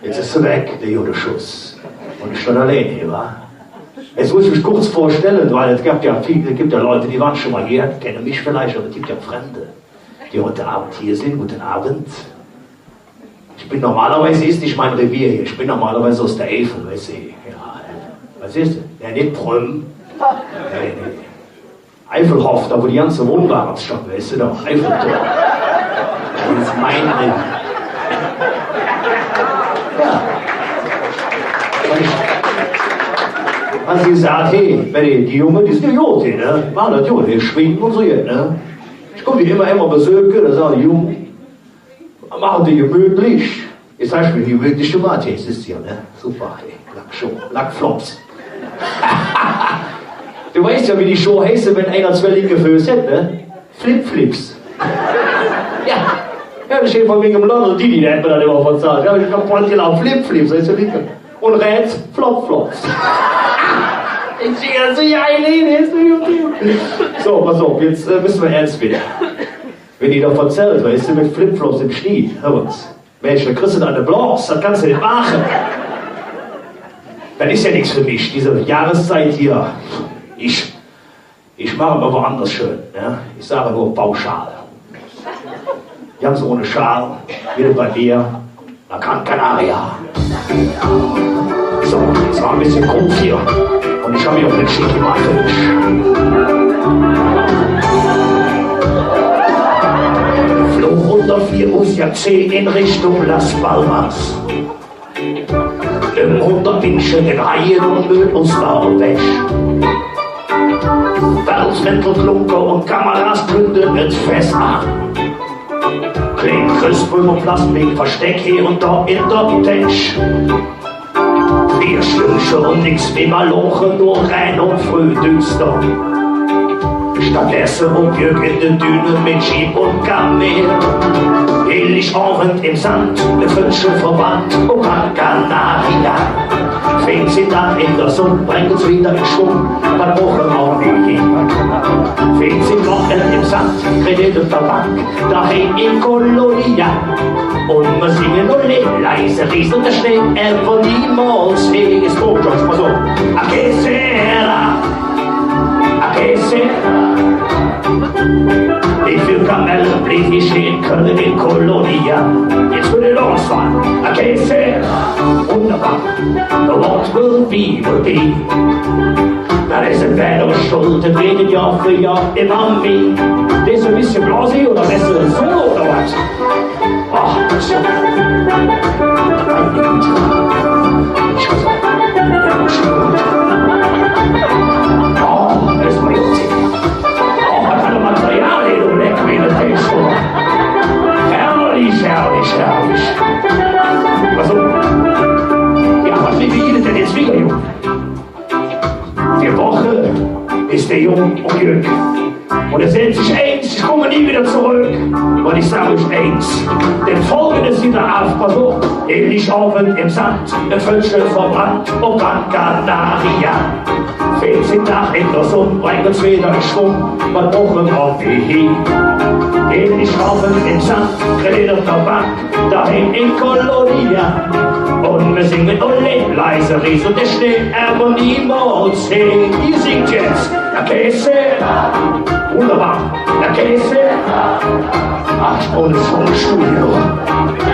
jetzt ist sie weg, der gode Schuss. Und ich stehe allein hier, wa? Jetzt muss ich mich kurz vorstellen, weil es gibt ja viele, es gibt ja Leute, die waren schon mal hier, kennen mich vielleicht, aber es gibt ja Fremde, die heute Abend hier sind. Guten Abend. Ich bin normalerweise, ist nicht mein Revier hier, ich bin normalerweise aus der Eifel, weißt du, ja, was ist denn? Ja, nicht Prüm. Nee, nee. Eifelhof, da wo die ganze Wohnwagen schon, weißt du, da, Eiffeltor. Das ist mein Ding. Ja. Und ich, als ich gesagt, hey, wenn die, die Junge, die sind ja gut, ne? Machen das gut, die schwingen und so, ne? Ich komm die immer, immer besöke, da sagen die Junge, machen die gemütlich. Jetzt hab ich mir die gemütlich gemacht, hey, es ist ja, ne? Super, hey, Lackschuh, Lackflops. Du weißt ja, wie die Schuhe heißen, wenn einer zwei linke Füße hat, ne? Flipflips. Ja. Ja, das steht von wegen Blondel Didi, der hat mir das immer verzählt. Ja, ich hab kaputt gelacht, Flipflips, weißt du, linke. Und rechts, Flopflops. Ich sehe das nicht ein, nee, nee, ist nicht okay. So, pass auf, jetzt, äh, müssen wir ernst werden. Wenn die da verzählt, weißt du, mit Flipflops im Schnee, hör uns. Mensch, da kriegst du eine Blase, das kannst du nicht machen. Das ist ja nichts für mich, diese Jahreszeit hier. Ich, ich mache mal woanders schön, ne? Ich sage nur pauschal. Ganz ohne Schal, wieder bei mir. La Gran Canaria. So, es war ein bisschen grob hier. Und ich habe mich auch nicht schick gemacht. Flog runter, vier Uhr, ja, zehn in Richtung Las Palmas. Im Hundertbinsche in Reihe und Müll und Staubech. Pelzmäntel, Klunker und Kameras künden et Fest an. Klein Christbäum un Plastik versteck hee un do en der Täsch. Vier Stündche un nix wie Maloche, nor Rähn un fröh düster. Stattdesse op Jöck en de Düne met Jeep un Kameel. Hellig Ovend em Sand, e Föttche verbrannt, op Gran Canaria. Veezehn Dag en der Sonn, brängk uns widder en Schwung, wat bruche mer mih hee? Veezehn Woche em Sand, Kredit op der Bank, doheim en Kolonia. Un mer singe nor leise, Riese, der Schnee, ävver niemols hee. Es koomt, Jungs, pass op. A que será? A que será? Wie vill Kamelle bleev ich en Kölle en Kolonia? Jetz wör et los, Mann. A que será? Wunderbar. What will be, will be. Dat es et Weder schuld, et regent Johr för Johr immer mih. Bes e bessche blasi oder bes e su oder wat? Ach, dat es jo. Oh, dat es mih jetz. Oh, wat för e Material, ey, do leck mih de Tesch. Herrlich, herrlich, herrlich. Alsu, jo, wat will mer dann jetz widder, Jung? Vier Woche es der Jung op Jöck. Un hä säht sich eins, ich kumme nie widder zoröck. Un ich sag üch eins, dann folgendes widder av, pass op. Hellig Ovend em Sand, e Föttche verbrannt, op Gran Canaria. Veezehn Dag en der Sonn, brängk uns widder en Schwung, wat bruche mer mih hee? Hellig Ovend em Sand, Kredit op der Bank, doheim en Kolonia. Un mer singe nor leise, Riese, der Schnee, ävver niemols hee. Ehr singt jetz La Quechera. Wunderbar. La Quechera. Ach, ich bruch e Studio.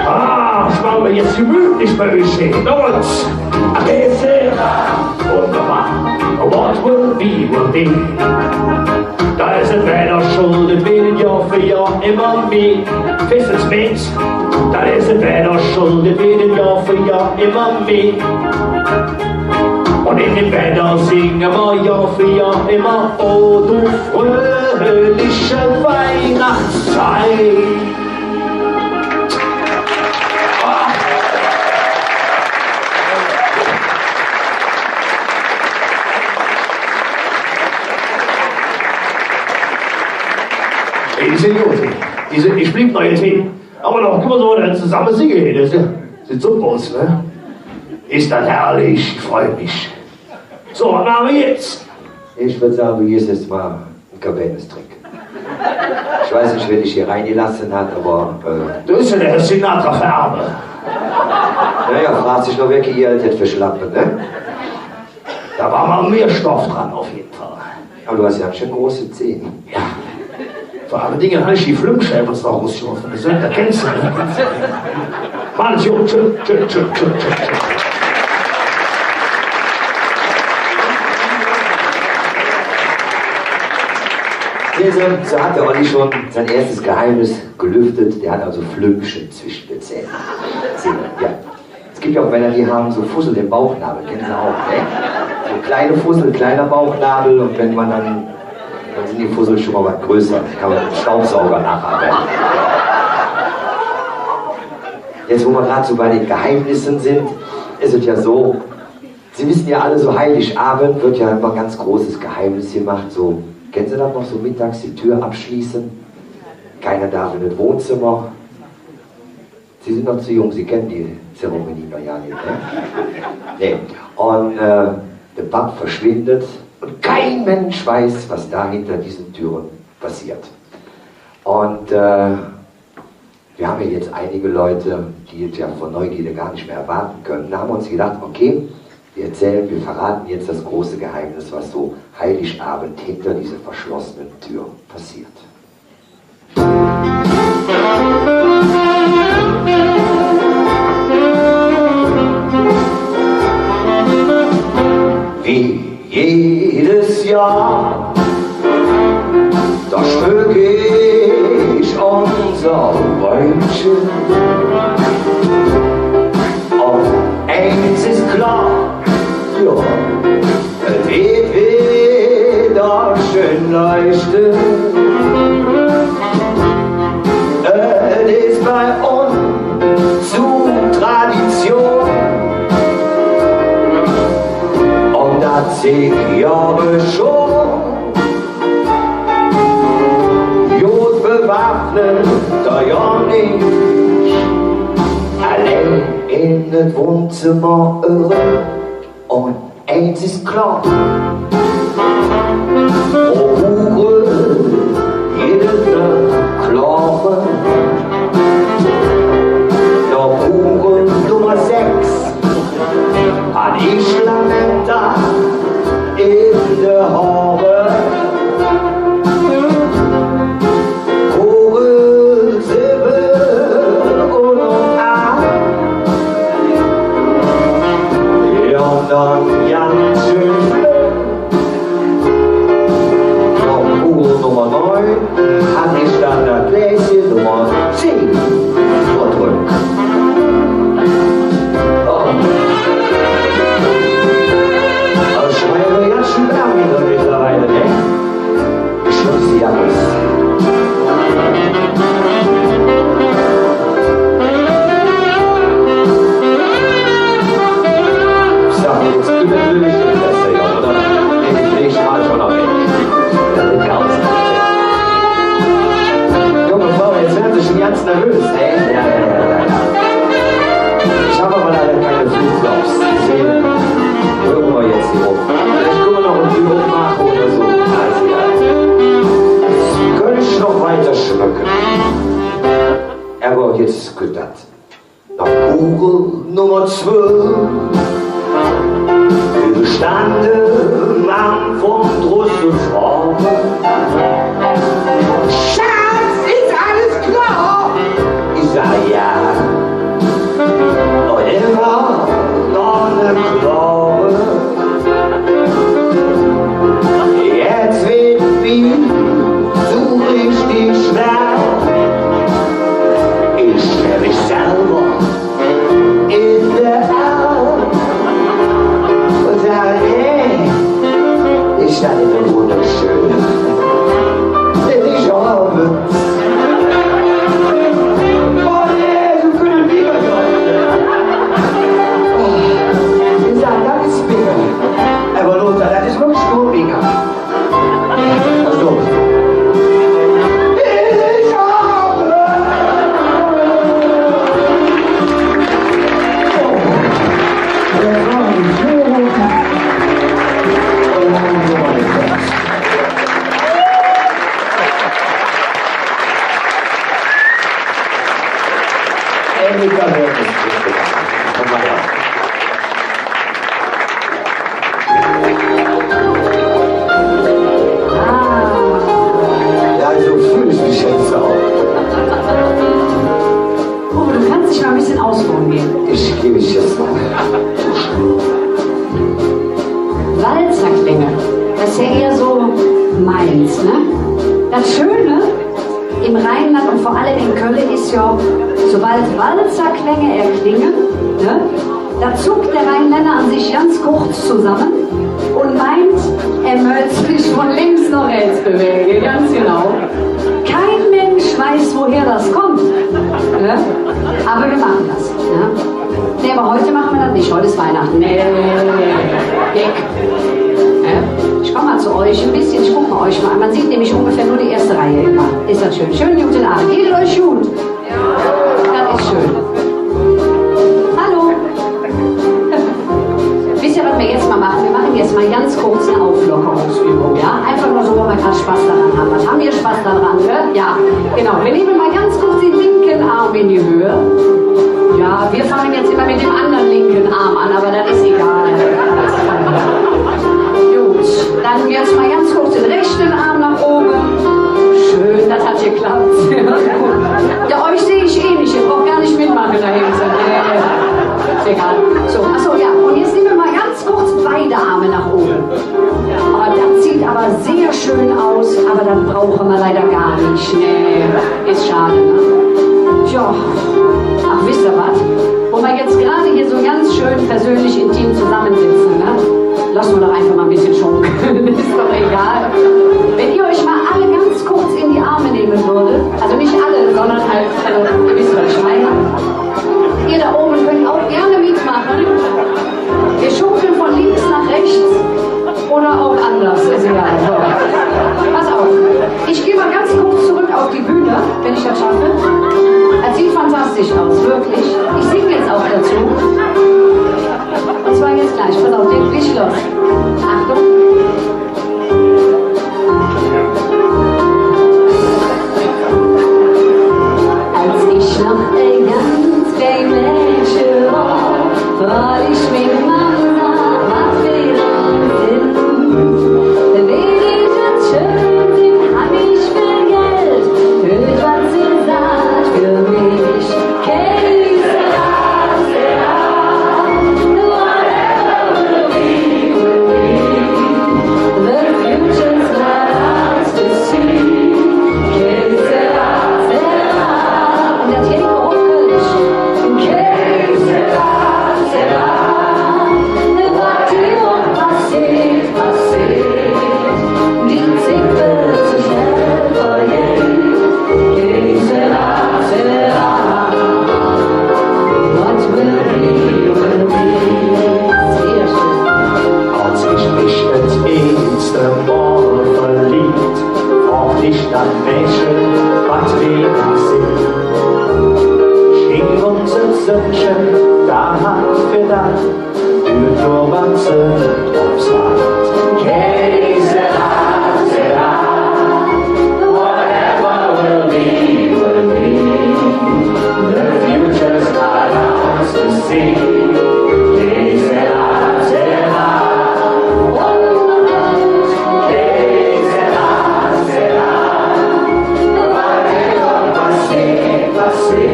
Ah, ich maach mer jetz gemütlich bei üch hee. Los. La Quechera. Wunderbar. What will be, will be. Do es et Weder schuld, et regent Johr för Johr immer mih. Wesst ehr, Minsch, dat es e Wedder schuld, et weed Johr för Johr immer mih. Un en däm Wedder singe mer Johr för Johr immer: O du fröhliche Weihnachtszeit. Ey, die sin god. Die sin, ich blieb noch jet hin. Ävver noch, guck ens, wat mer do zesamme singe, dat süht jo, süht super us, ne? Es dat herrlich, ich frei mich. Su, wat maache mer jetz? Ich würd sage, do gitt et jetz ens en Kabenestrick. Ich weiß nit, wä dich hee erengeloss hät, ävver, äh, do es jo der Herr Sinatra för Ärme. Naja, frog sich nor, wä hee Geld hät för Schlappe, ne? Do wor ens mih Stoff dran, op jede Fall. Ävver do häs jo ald schön große Zehn. Jo. Vör alle Dinge han ich die Flümpche noch erusgeholfe. Dä Sünner, dä kenns de nit. Mann, jo, tschö, tschö, tschö. Sehen Sie, so hat der Olli schon sein erstes Geheimnis gelüftet. Der hat also Flümpche zwischen den Zähnen. Sehen Sie, ja. Es gibt ja auch Männer, die haben so Fussel im Bauchnabel, kennen Sie auch, ne? So kleine Fussel, kleiner Bauchnabel und wenn man dann, dann sind die Fussel schon mal was größer, da kann man mit dem Staubsauger nacharbeiten. Jetzt, wo wir gerade so bei den Geheimnissen sind, ist es ja so, Sie wissen ja alle, so Heiligabend wird ja immer ein ganz großes Geheimnis gemacht, so, kennen Sie das noch, so mittags die Tür abschließen, keiner darf in das Wohnzimmer. Sie sind noch zu jung, Sie kennen die Zeremonie noch gar nicht, ne? Nee. Und, äh, der Papp verschwindet und kein Mensch weiß, was da hinter diesen Türen passiert. Und, äh, wir haben ja jetzt einige Leute, die es ja vor Neugierde gar nicht mehr erwarten können. Da haben wir uns gedacht, okay, wir erzählen, wir verraten jetzt das große Geheimnis, was so Heiligabend hinter dieser verschlossenen Tür passiert. Wie jedes Jahr, da schmück ich unser Bäumchen. Un eins ist klar, ja, et weed widder schön leuchte. Et es bei uns Tradition. Un dat zig Johre schon. God bewaffnet, der Jan un ich, allein en et Wohnzimmer eröm. Un eins es klor, pro Kugel gitt et ne Klore. Noch Kugel Nummer sechs han ich Lametta en de Hore. Kugel sibbe un aach. Jo, dann ganz schön flöck. Noch Kugel Nummer neun han ich dann dat Gläschen Nummer zehn verdröck. Oh. Alsu, ich mein, ganz schön lang widder mittlerweile, ne? Schluss, Servus. Su, jetz kütt natörlich et Beste, jo, oder? Endlich mal schon noch weg. Dat weed grausam. Junge Frau, jetz weede Se schon ganz nervös, ne? Jo, jo, jo, jo, jo. Ich han ävver leider keine Flipflops. Deswege höre mer jetz hee op. Villeich künne mer noch en Duo maache oder su. Alsu, jo. Künnt ich noch wigger schmöcke. Ävver jetz kütt dat. Noch Kugel Nummer zwölf. Mer stande am Funk, drus ze schraube. Schatz, es alles klor? Ich sag: Jo. Un immer noch ne Klore. Jetz weed et su richtig schwer. Dat es doch wunderschön. Dä Déjà-vu. Oh nä, su künne mer nit mih. Oh, ehr saht, dat es bitter. Ävver los, dat es wirklich nor bitter. Also. Ah. Ja, so fühl ich mich jetzt auch. Uwe, du kannst dich mal ein bisschen ausformulieren. Ich geh mich jetzt mal. Walzerklänge, das ist ja eher so meins, ne? Das Schöne im Rheinland und vor allem in Köln ist ja, sobald Walzerklänge erklingen, ne, da zuckt der Rheinländer an sich ganz kurz zusammen und meint, er mööt sich von links nach rechts bewegen. Ganz genau. Kein Mensch weiß, woher das kommt. Ne? Aber wir machen das. Ne? Nee, aber heute machen wir das nicht. Heute ist Weihnachten. Nee, nee, nee, nee. Weg. Ne? Ich komme mal zu euch ein bisschen. Ich gucke mal euch mal an. Man sieht nämlich ungefähr nur die erste Reihe immer. Ist das schön? Schönen guten Abend. Geht es euch gut? Dat es schön. Hallo. Wisst ihr, was wir jetzt mal machen? Wir machen jetzt mal ganz kurz eine Auflockerungsübung, ja? Einfach nur so, weil wir gerade Spaß daran haben. Was haben wir Spaß daran, ne? Ja, genau. Wir nehmen mal ganz kurz den linken Arm in die Höhe. Ja, wir fangen jetzt immer mit dem anderen linken Arm an, aber das ist egal. Gut, dann jetzt mal ganz kurz den rechten Arm nach oben. Schön, das hat geklappt. Ja, euch sehe ich eh nicht. Ihr braucht gar nicht mitmachen da hinten. Äh, ist egal. So, ach so, ja. Und jetzt nehmen wir mal ganz kurz beide Arme nach oben. Oh, das sieht aber sehr schön aus, aber das brauchen wir leider gar nicht. Nee, ist schade, ne? Tja, ach, wisst ihr was? Wo wir jetzt gerade hier so ganz schön persönlich intim zusammensitzen, ne? Lassen wir doch einfach mal ein bisschen schunkeln. Ist doch egal. Wenn ihr euch mal alle ganz kurz in die Arme nehmen würdet, also nicht alle, sondern halt, also, ihr wisst, was ich meine. Ihr da oben könnt auch gerne mitmachen. Wir schunkeln von links nach rechts oder auch anders, ist egal. So. Pass auf. Ich gehe mal ganz kurz zurück auf die Bühne, wenn ich das schaffe. Das sieht fantastisch aus, wirklich. Ich singe jetzt auch dazu. Und zwar jetzt gleich. Pass auf, leg los. Achtung. Als ich noch e ganz klein Mädche wor, froog ich ming Mamm, wat för Wiehnachtsgeld. Wann ich jetz schön sin, han ich vill Geld. Hürt, wat se saht för mich. Als ich mich et eetste Mol verleevt, froog ich dat Mädche, wat för Sinn. Sching uns et Sönnche, dat hat för dat, Hürt nor, wat se op saht. Que sera, sera. Whatever will be, will be. The future's not ours to see. Que sera, sera. Que sera, sera. Whatever passé, passé.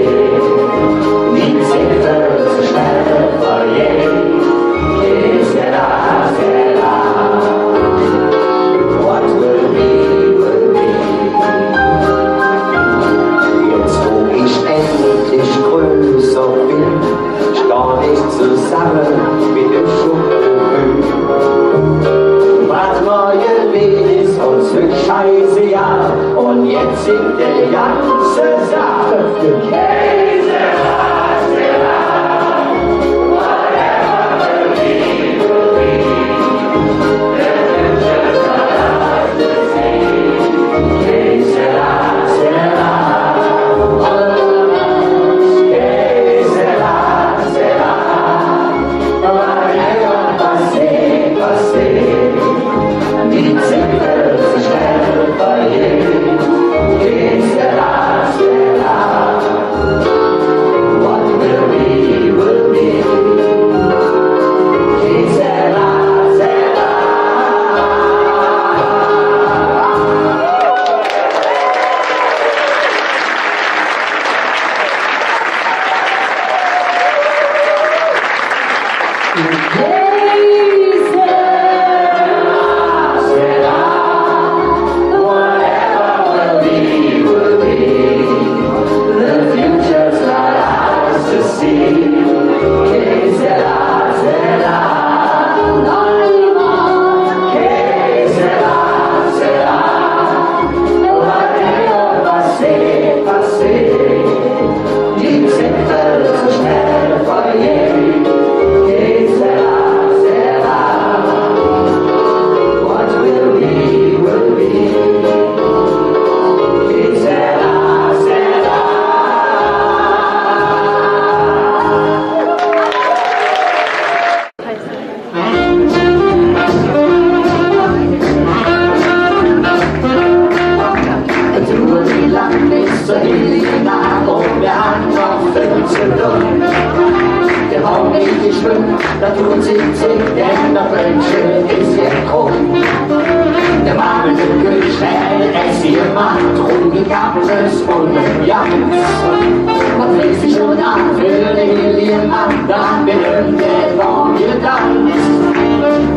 Nix es zo schnell verjähn. Que sera, sera. Dreißig Johr un jetz singt de ganze Saal. Wat fängk sich schon an för de Hellige Naach, dann begünn der Morge dann.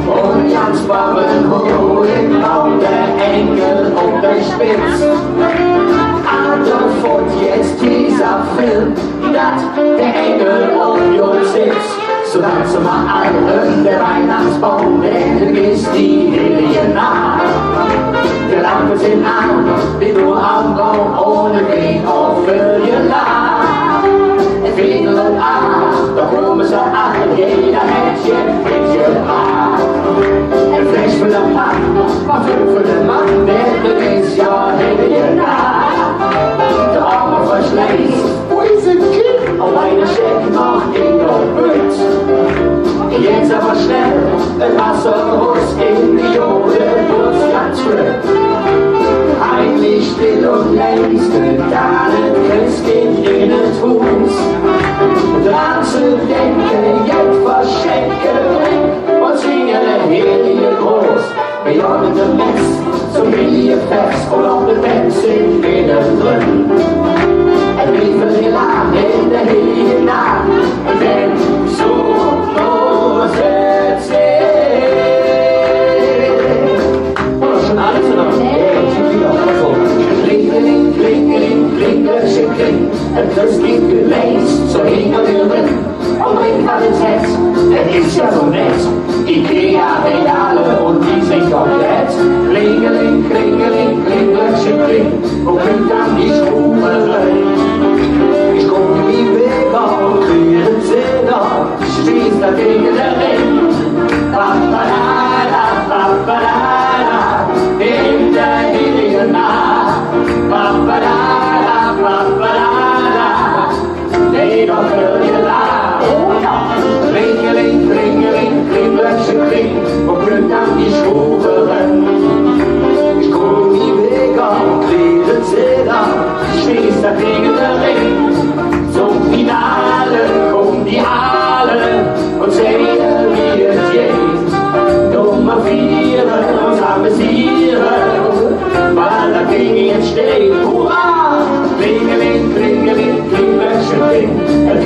Un ganz bovve hoch em Baum der Engel op der Spitz. Alter, fott jetz dieser Film, dat der Engel op jo sitz. Su ganz normal en der Weihnachtsbaum, denn es die Hellige Naach. De Lampe sin aan, wie nor am Baum, ohne Wien op Föl gelaach. Fedel un Aach, do kumme se all, jeder hät jetz Fleesch för der Pann, Parfüm för der Mann, denn et es jo Hellige Naach. Der Oma Verschleiß, wo es et Kind? Op einer Stätt noch en der Bütt. Jetz ävver snell, et Wasser erus en de Jode, bloß ganz flöt. Heimlich, still un leis, kütt dann et Christkind en et Huus. Dran ze denke, jet Verschenke brängk, un singe der Hellige Gruß. Vör de Mess, zom Hellige Fess, un op de Bänk sin Bäder dröm. En Brief för Lilla en der Hellige Naach, denn su muss et sin. Schon alles oder? Klingeling, klingeling, kling, Glöckche, kling. Et Christkind geleis, zo hinge mer en. Un brängk wat ens hät, et es jo su nett. Ikea-Regale un die sin komplett. Klingeling, klingeling, kling, Glöckche, kling. Wo kütt dann die Schruve eren? Ich kuck mi Bäcker un Kleider, Spieß, dat Ding en der Ring. Paparara, paparara, en der Hellige Naach. Paparara, paparara. Nä, dat hürt ehr do. Klingeling, klingeling, kling, Glöckche, kling, wo kütt dann die Schruve eren? Ich kuck mi Bäcker un Kleider, Spieß, dat Ding en der Ring. Zom Finale kumme die Aale un sähe, wie et geiht. Domm mer fiere un amüsiere, weil dat Ding jetz steiht. Hurra! Klingeling, klingeling, kling, Glöckche, kling. Et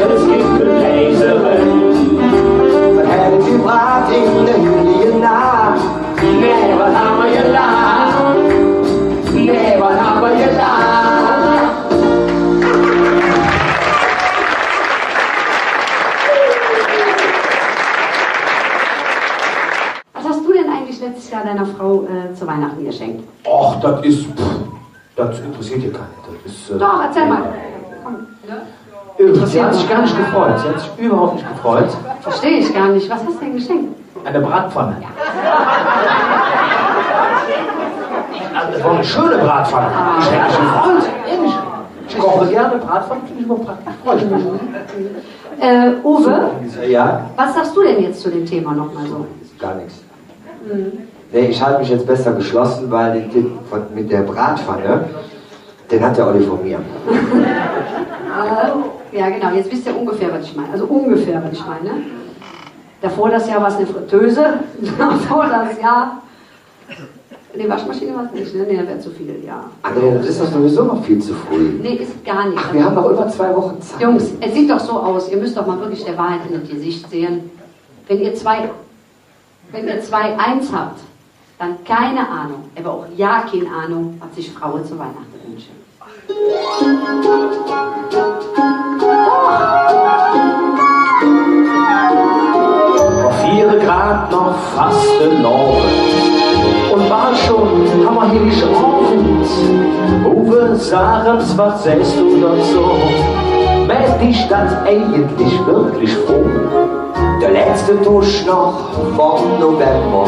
zu Weihnachten geschenkt? Och, dat es, pff, dat interessiert jo keinen. Dat es, äh, doch, erzähl mal. Komm, ne? Äh, sie hat sich gar nicht gefreut. Sie hat sich überhaupt nicht gefreut. Verstehe ich gar nicht. Was hast du denn geschenkt? Eine Bratpfanne. Ja. Also, das war eine schöne Bratpfanne. Ah. Ich hätte mich gefreut, ehrlich. Ich koche gerne, Bratpfanne finde ich immer praktisch. Freue ich mich. Äh, Uwe, ja? Was sagst du denn jetzt zu dem Thema noch mal so? Gar nichts. Mhm. Nee, ich halte mich jetzt besser geschlossen, weil den Tipp von, mit der Bratpfanne, den hat der Olli von mir. Äh, ja, genau, jetzt wisst ihr ungefähr, was ich meine. Also ungefähr, was ich meine. Davor das Jahr war es eine Fritteuse, davor das Jahr, nee, Waschmaschine war es nicht, ne? Nee, das wäre zu viel, ja. Andrea, das ist doch sowieso noch viel zu früh. Nee, ist gar nicht. Ach, wir haben noch über zwei Wochen Zeit. Jungs, es sieht doch so aus, ihr müsst doch mal wirklich der Wahrheit in das Gesicht sehen. Wenn ihr zwei, wenn ihr zwei eins habt, dann keine Ahnung, aber auch ja keine Ahnung, was sich Frauen zu Weihnachten wünschen. Viere Grad noch Fastelovend un bal schon han mer Hilligowend. Uwe, sag ens, wat sähs do dozo? Mäht dich dat eigentlich wirklich froh? Der letzte Dusch noch vum November.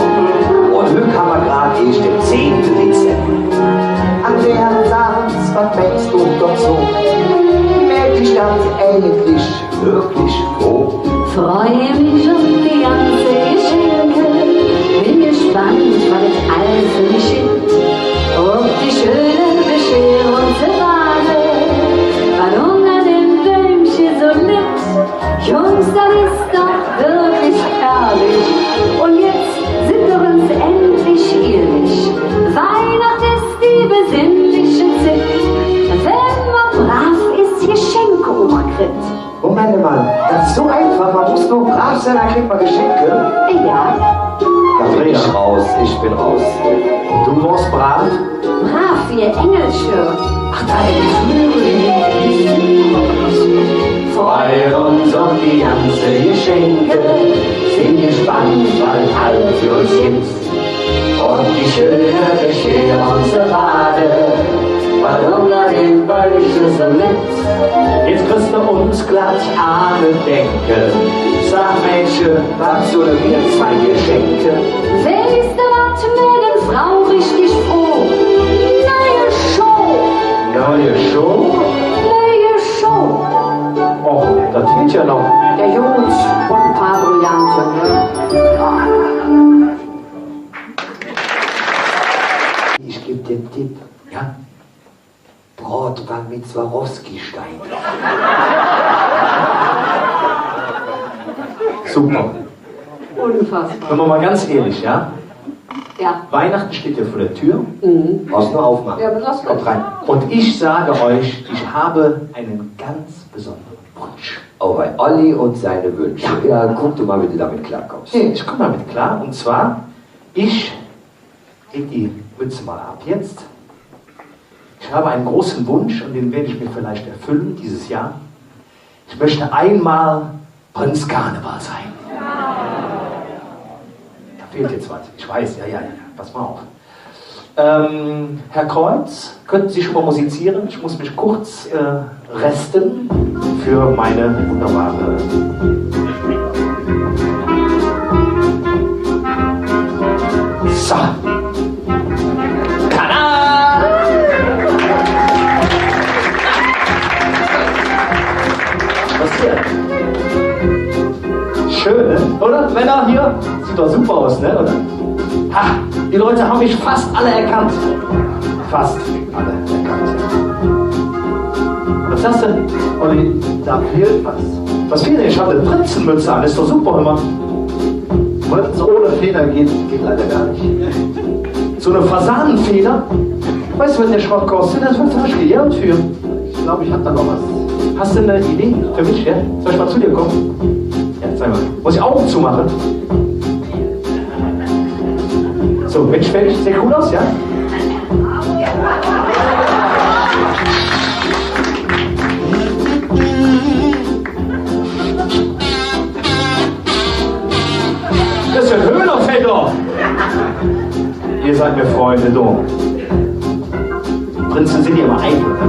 Un hügg han mer grad eesch der zehnte Dezember. Andrea, sag ens, wat mähns do dozo? Mäht dich dat eigentlich wirklich froh? Freue mich op die ganze Geschenke, bin gespannt, wat et alles för mich gitt. Op die schöne Bescherung ze waade, wat unger dem Bäumche su litt. Jungs, dat es doch wirklich herrlich. Un jetz sid mer uns endlich einig. Weihnacht es die besinnliche Zigg, wann mer brav es, Geschenke ummkritt. Moment mal, das ist so einfach, man muss nur brav sein, dann kriegt man Geschenke. Ja. Da bin ich raus, ich bin raus. Du warst brav? Brav wie e Engelche. Ach, da hätte ich Flügel. Freue uns op die ganze Geschenke, sin gespannt, wat et alles för uns gitt. Un die schöne Bescherung ze waade, wat unger dem Bäumche su litt. Jetz kriss de uns glatt an de Decke, sag, Mädche, wat solle mer zwei schenke? Weiß de, wat mäht en Frau richtig froh? Neue Schoh. Neue Schoh? Neue Schoh. Och, dat fehlt jo noch. Jo, god, un e paar Brillante, ne? Ich geb dir en Tipp. Ja? Brodwang mit Swarovski-Stein. Super. Unfassbar. Wenn man mal ganz ehrlich, ja? Ja. Weihnachten steht ja vor der Tür. Mhm. Brauchst nur aufmachen. Ja, aber lass mal. Kommt rein. Und ich sage euch, ich habe einen ganz besonderen Wunsch. Oh, bei Olli und seine Wünsche. Ja. Ja, guck du mal, wie du damit klarkommst. Nee, ich komm damit klar. Und zwar, ich leg die Mütze mal ab jetzt. Ich habe einen großen Wunsch und den werde ich mir vielleicht erfüllen dieses Jahr. Ich möchte einmal Prinz Karneval sein. Da fehlt jetzt was. Ich weiß, ja, ja, ja. Pass mal auf. Ähm, Herr Kreuz, könnten Sie schon mal musizieren? Ich muss mich kurz, äh, resten für meine wunderbare. So. Tada! Was hier? Schön, ne? Oder? Männer hier? Sieht doch super aus, ne? Oder? Ha, die Leute haben mich fast alle erkannt. Fast alle erkannt. Was sagst du, Olli? Da fehlt was. Was fehlt denn? Ich habe eine Prinzenmütze an. Ist doch super, hör mal. Prinz ohne Feder geht, geht leider gar nicht. So eine Fasanenfeder? Weißt du, was der Schrott kostet? Da wird richtig Geld für. Ich glaube, ich habe da noch was. Hast du eine Idee für mich, ja? Soll ich mal zu dir kommen? Ja, zeig mal. Muss ich Augen zumachen? So, Mensch, Mensch, sieht gut aus, ja? Das ist ja ein Höhnerfeder. Ihr seid mir Freunde, do. Prinze sin jo immer einfach, ne?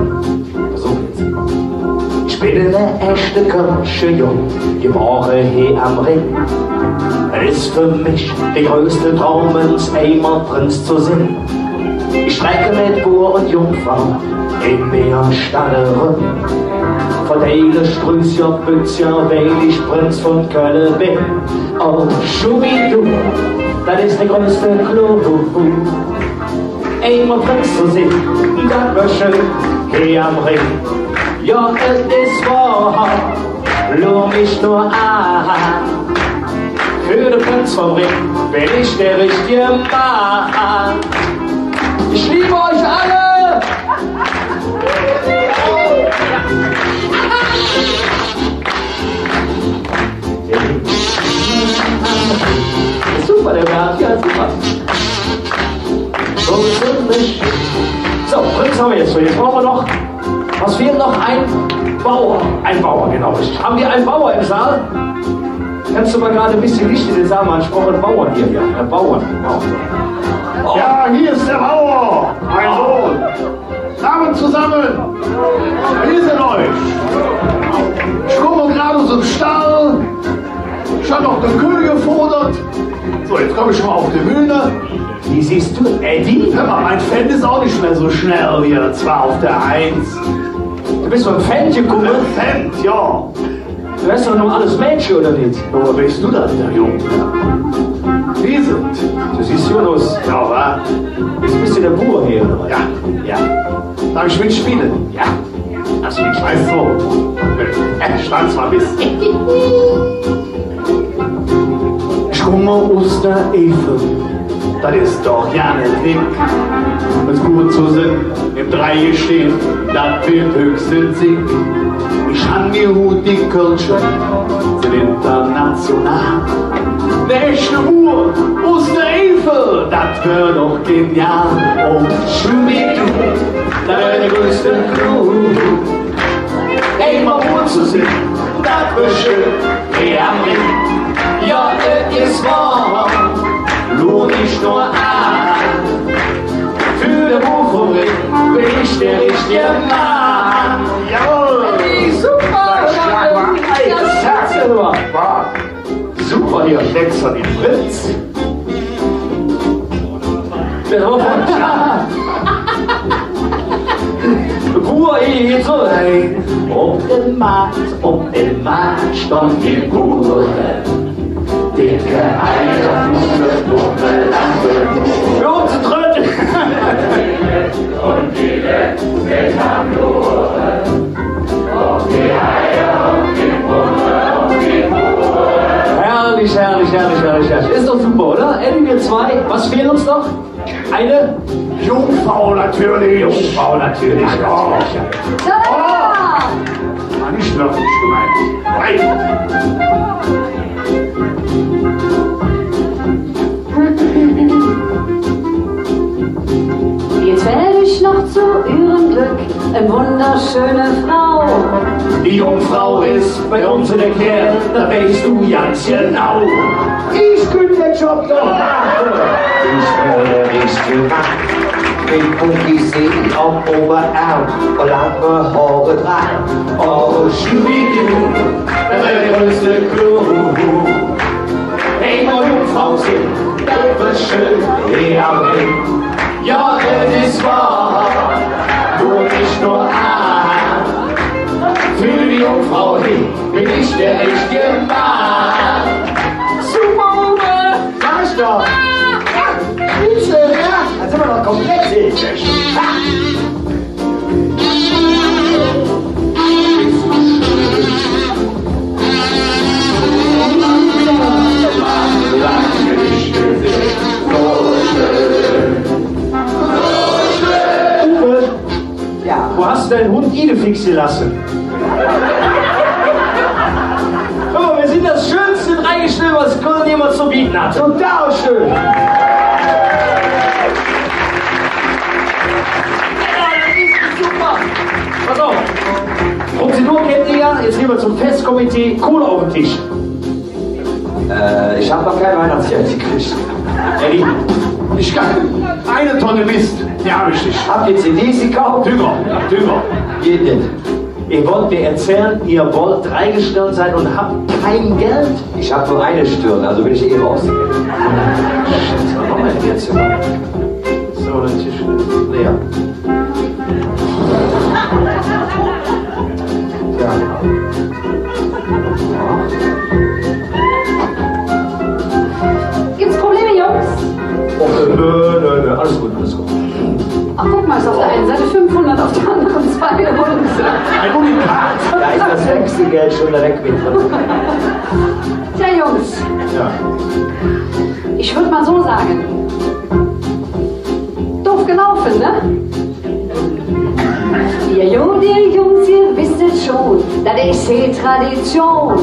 Su jetz. Ich ben ene echte kölsche Jung, geborre hee am Rhing. Et es för mich der größte Draum, ens eimol Prinz ze sin. Ich strecke met Buur un Jungfrau em Meer stade röm. Verdeile Strüßcher, Bützcher, weil ich Prinz vun Kölle ben. Oh, Schubidu, dat es der größte Clou. Eimol Prinz ze sin, dat wör schön, hee am Rhing. Jo, et es wohr, luur mich nor aan. För der Prinz vum Rhing ben ich der richtige Mann. Ich liebe euch alle! Super, der Bert, ja, super. So, Prinz ham mer jetz. So, jetz bruche mer noch, was fehlt noch? Ein Bauer. Ein Bauer, genau, richtig. Haben wir einen Bauer im Saal? Kannst du mal gerade ein bisschen Licht in den Saal machen? Ich brauche einen Bauern hier, ja. Einen Bauern, Bauern. Oh. Ja, hier ist der Bauer, mein Sohn. Abend zusammen. Wie is et üch? Ich kumme grad us dem Stall. Ich han noch der König gefodert. So, jetzt kumm ich mal op de Bühn. Wie sühst do, Eddie? Hör mal, mein Fendt is och nit mih su schnell wie, zwar op der Eins. Do bes beim Fendt gekumme? Fendt, jo. Do häs doch noch alles Mädche, oder nit? Woher weeß do dat, der Jung? Wie is et? Do sühs jung us. Jo, wa? Bes do der Buur hee, oder? Jo. Jo. Darf ich mitspiele? Jo. Lass mich. Ach su. Äh, schwanz mal bes. Ich kumme us der Eifel, dat es doch jo nit dick. Wenn's god zo sin, em Dreigestirn, dat weed höchstens sick. Ich han mir hügg die Kölsche, sin international. Der echte Buur us der Eifel, dat wör doch genial. Oh, Schubidu, dat wör der größte Clou. Eimol Buur zo sin, dat wör schön, hee am Rhing. Jo, et es wohr, luur mich nor aan. För der Buur vum Rhing ben ich der richtige Mann. Jawohl! Super! Alter, Schatz, hör mal. Super, hee, Schwätzer, de Prinz. Wo hee soll hä? Op dem Maat, op dem Maat stonn de Buur. Decke Eier, Buur, Buur, Buur. Hör op ze trödle. Herrlich, herrlich, herrlich, herrlich, herrlich. Ist doch super, oder? Hätten wir zwei. Was fehlt uns noch? Eine Jungfrau natürlich. Jungfrau natürlich. Ja, ja. Tada! Oh! War nicht wirklich gemeint. Nein. Jetz fäll ich noch zo üürem Glöck en wunderschöne Frau. Die Jungfrau es bei uns en der Kääl, dat weiß do ganz genau. Ich künnt der Job doch maache. Ich wör nit gemaht, met Pumpisee om Overärm un lange Hoor dran. Oh, Schubidu, dat wör der größte Clou. Eimol Jungfrau sin, dat wör schön, hee am Rhing. Jo, dat es wohr, luur mich nor aan. För die Jungfrau hee ben ich der richtige Mann. Super, Uwe! Sag ich doch! Bitte, jo? Dann sin mer doch komplett. Uwe, ja, wo häs do dinge Hungk Idefix gelasse? Hör mal, wir sind das schönste Dreigestirn, was Köln jemals zu bieten hat. Total schön. Ja, das ist super. Pass auf. Prozedur kennt ihr ja. Jetzt gehen wir zum Festkomitee. Kohle auf den Tisch. Äh, ich hab noch kein Weihnachtsgeld gekriegt. Eddie. Ich kann eine Tonne Mist, die habe ich nicht. Habt ihr C Ds gekauft? Dünger, Dünger. Ihr denn? Ihr wollt mir erzählen, ihr wollt drei Gestirn sein und habt kein Geld? Ich hab nur eine Stirn, also bin ich eh raus. Scheiße, was machen wir denn jetzt hier? So, der Tisch ist leer. Ja. Gibt's Probleme, Jungs? Oh, nö, nö, nö, nö, alles gut, alles gut. Ach, guck mal, ist auf der einen Seite fünfhundert, auf der anderen zweihundert. Ein Unikat. Da ist das Wechselgeld schon direkt mit drin. Tja, Jungs. Ja. Ich würd mal so sagen, doof gelaufen, ne? Jo, jo, ehr Jungs, ehr wesst et schon, dat es hee Tradition.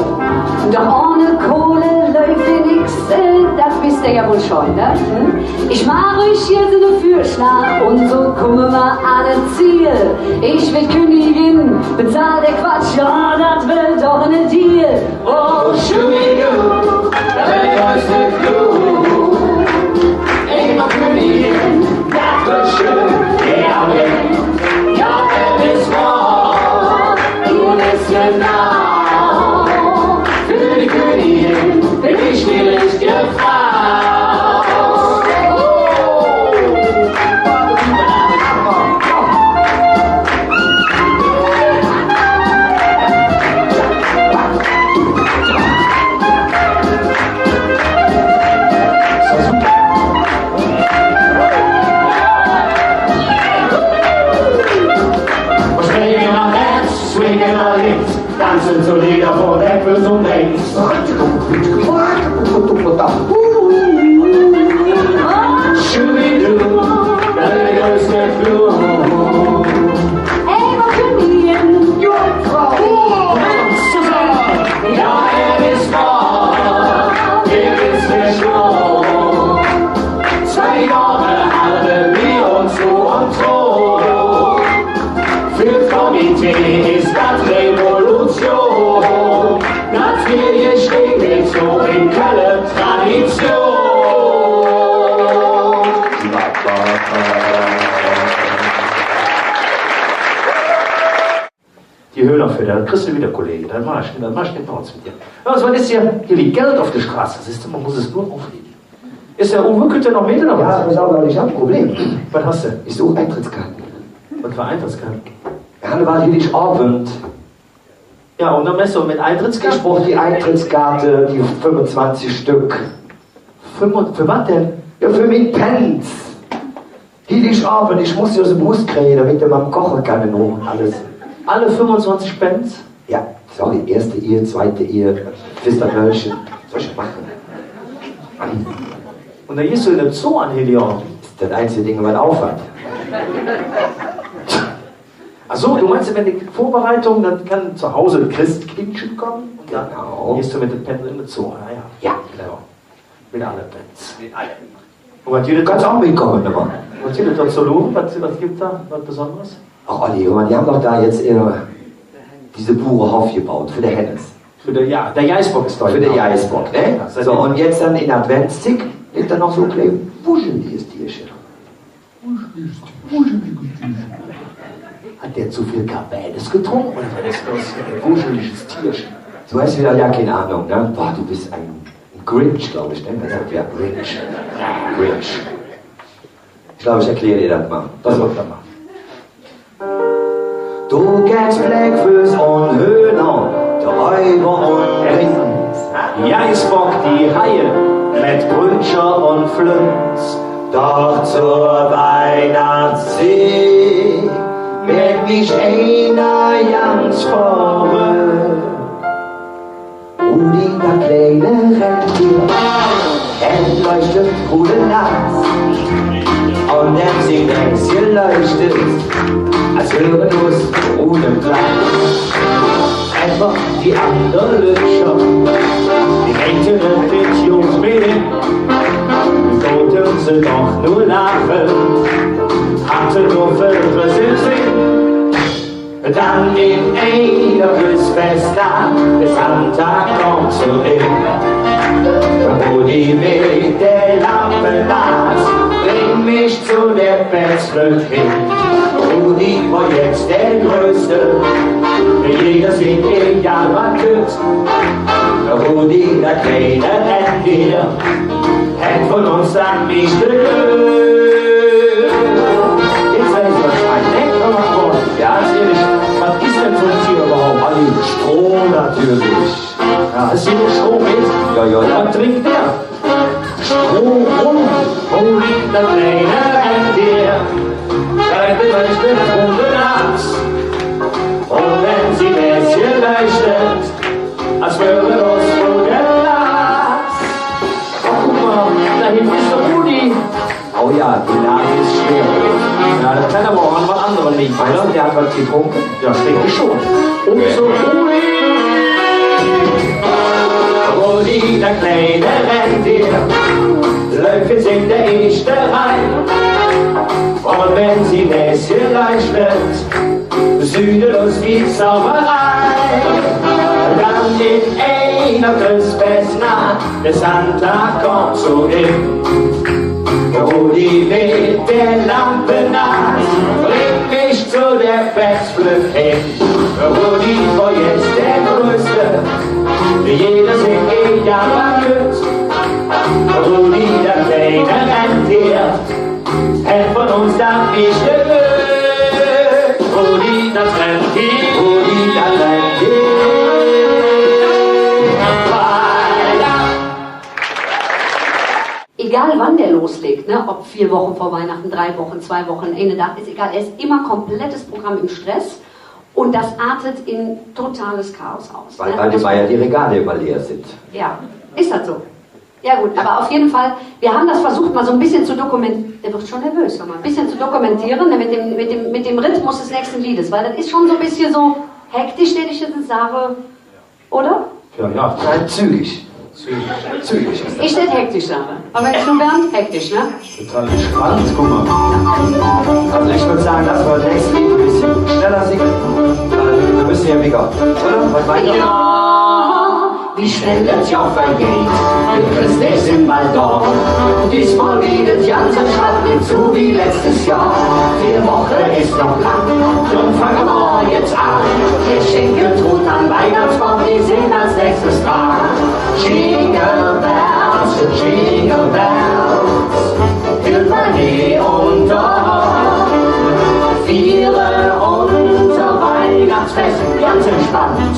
Doch ohne Kohle läuf hee nix, äh, dat wesst ehr jo wall schon, ne? Hm? Ich maach üch jetz ene Vürschlag un su kumme mer an et Ziel. Ich weed Künningin, bezahl der Quatsch, jo, dat weed doch ene Deal. Oh, Schmiede, dat es de Clou. Ey, Mann, Königin, dat es schön, ja, ja, dat es wahr. Du bist genau für die Königin, bin ich die richtige Frau. Swinge noh links, danze zo Leeder vun Elvis un Prince. Schubidu, dat es de Clou. Ey, wat künnt ehr? Jungfrau. Zusammen. Jo, hä es wahr. Hä es de Clou. Zwei Johr halde mer uns su un su. För et Komitee es dat Revolution. Natörlich steiht et su en Kölle Tradition. Die Höhnerfedder, dat kriss de widder, Kollege. Dat maach ich, dat maach ich nit met dir. Hör ens, wat es hee? Hee ligg Geld op der Stroß. Dat es, mer muss et nor uffhevve. Es der Uwe, kütt dä noch met, oder wat? Jo, pass op, ich han e Problem. Wat häs de? Ich söch Eintrittskarte. Wat för Eintrittskarte? Jo, dat wor Hilligavend. Jo, un dann bes de met Eintrittskarte? Ich bruch die Eintrittskarte, die fünfundzwanzig Stück. Fünf-, för wat denn? Jo, för ming Pänz. Hilligavend, ich muss jo su Brus krige, domet mer beim Koche kann un alles. Alle fünfundzwanzig Pänz? Jo, sorry, eetste Ehr, zweite Ehr, Fistermöllche, solche Sache. Mann. Un dann geihs de en der Zoo an Hilligavend? Dat es et einzige Ding, wat op hät. Ach su, do meins, wann de Vörbereitung, dann kann zo Hus et Chresskindche kumme un dann geihs de met de Pänz en der Zoo. Jo, jo. Jo, genau. Met alle Pänz. Met alle. Un wat gitt et do? Kanns och metkumme, ne Mann. Wat gitt et do zo loore? Wat, wat gitt et do wat Besonderes? Ach, Olli, hür ens, die han doch do jetz, äh, dä Burehoff gebaut för de Hennes. För de, jo, der Geißbock es do. För de Geißbock, ne? Jo, su, un jetz dann en Adventszigg, hät dä noch su e kläne wuschelige Dierche. Hat der zo vill Cabernet gedrunke oder wat es loss? Su e wuschelige Dierche. Do häs widder jo kein Ahnung, ne? Boah, do bes ene, ene Grinch, gläuv ich, ne? Mer sagt jo Grinch. Grinch. Ich gläuv, ich erklär dir dat ens. Pass op. Do gevv et Bläck, Fööss un Höhner, Räuber un Prinz. Geißbock, die Heie, met Brünncher un Flönz. Doch zor Weihnachtszigg mäht mich einer ganz verröck. Rudi, dat kleine Rentier, et leuchtet gode Nacht. Un em Sinn es et geleuchtet, als wör et us Rudeplatz. Ävver die andere Lück, die rennte nit met, doten se doch nor laache, hatte nor Vögel em Sinn. Dann en einer Festnaacht, der Santa Claus su en. Rudi met der Lampenas, Betz flög hin. Rudi wor jetz der Größte. Jeder singk, egal wat kütt. Rudi, der kleine Rentier, hät vun uns dat mieste Glöck. Jetz es dat schlecht, ne? Komm ens vör. Jo, ehrlich, wat es dann su e Tier üvverhaup? Alli, Stroh natörlich. Jo, es hee noch Stroh met? Jo, jo, jo. Wat drinkt dä? Stroh rum, Rudi, dat kleine Rentier. Schreib et üch de Truppe naaß. Un wann sing Näsche leuchtet, als wör et us Glas. Oh, guck ens, do hinge es der Rudi. Oh jo, die Nase es schwer. Jo, dat kann ävver och an ene andere ligge, oder? Meinst du, dä hät wat gedrunke? Jo, ich dänkk schon. Un su Rudi. Rudi, dat kleine Rentier, läuf jetz en der eeschte Reih. Un wann sing Näsche leuchtet, süht et us wie Zauberei. Dann en einer Christmasnaach, der Santa kütt zo im. Rudi met der Lampenaaß brängk mich zo der Betz flög hin. Rudi wor jetz der Größte, jeder singk, egal wat kütt. Rudi, dat kleine Rentier, hät vun uns dat mieste Glöck. Rudi, dat Rentier, Rudi, dat Rentier. Egal wann der losleggt, ne? Ob vier Wochen vor Weihnachten, drei Wochen, zwei Wochen, eine Dag, ist egal. Er ist immer komplettes Programm im Stress und das artet in totales Chaos aus, ne? Weil, weil die Meier die Regale immer leer sind. Ja, ist das so? Ja gut, aber auf jeden Fall, wir haben das versucht, mal so ein bisschen zu dokumentieren. Der wird schon nervös, hör mal. Ein bisschen zu dokumentieren, ne, mit dem, mit dem, mit dem Rhythmus des nächsten Liedes, weil das ist schon so ein bisschen so hektisch, hätte ich jetzt gesagt. Oder? Ja, ja, nein, zügig. Zügig. Zügig ist das. Ich hätt hektisch sage. Aber wenn ich nur Bernd, hektisch, ne? Total entspannt, guck mal. Also ich würd sagen, dass wir das nächste Lied ein bisschen schneller singen. Weil wir müssen ja wieder, oder? Was meint ihr? Ja, wie schnell das Jahr vergeht. Der Christ ist bald da. Diesmal geht es ganz entspannt zu wie letztes Jahr. Vier Wochen ist noch lang. Dann fangen wir jetzt an. Geschenke tut am Weihnachtsbaum, die sind als nächstes dran. Jingle Bells, Jingle Bells, hüpfen hee un do. Fieren unser Weihnachtsfest ganz entspannt.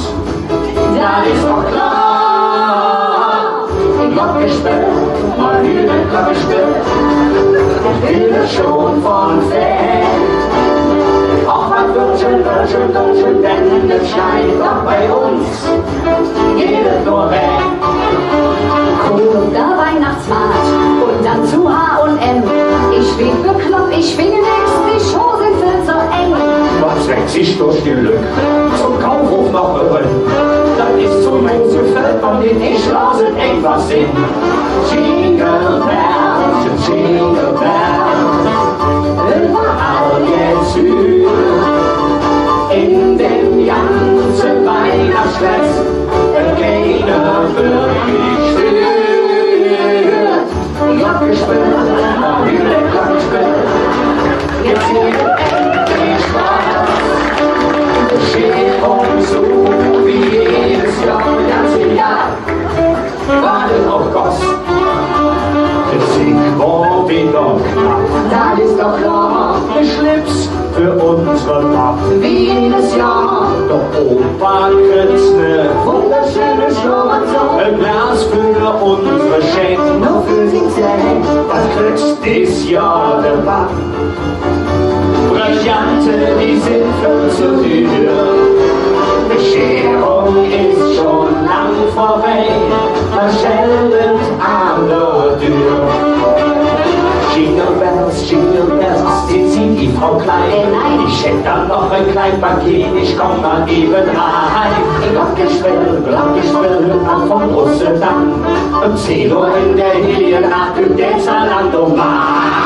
Dat is doch klar. Glocke spillt, man hüre Glocke spillt. Hüre schon von Feld. Och, wat wünschen, wünschen, wünschen, denn es schneit doch bei uns. Geht et nur weg. Kuh der Weihnachtsmarkt und dann zu H und M. Ich bin bekloppt, ich finde nix, die Schuhe sind viel zu eng. Was wächst sich durch die Lück? Zum Kaufhof noch rüber. Dat is zu eng, gefällt mer nit, ich lass et einfach sin. Jingle Bells, Jingle Bells. Üvverall jetz hürt, en dem ganze Weihnachtsstress, keiner wirklich stört. Glocke spillt, Glocke spillt, jetz hee endlich Spaß. Bescherung su wie jedes Johr, ganz egal. Wade, oh Gott, de Singk wor widder knapp. Dat es doch klor. De Schlips för unsere Papp. Wie jedes Johr. Der Opa kritt ne wunderschöne Schlafanzog. E Glas för unsere Schäck. Nor för sing Zähn. Wat kritt dis Johr de Papp? Brillante, die sind viel zu teuer. Bescherung ist schon lang vorbei, man schellt an der Tür. Jingle Bells, Jingle Bells, sind Sie die Frau Klein? Äh, nein. Ich hätt dann noch ein klein Paket, ich komm mal eben rein. Glocke spillt, Glocke spillt, Anfang Ostern dann. Em Zeh Ohr en der Hellige Naach kütt der Zalando-Wahn.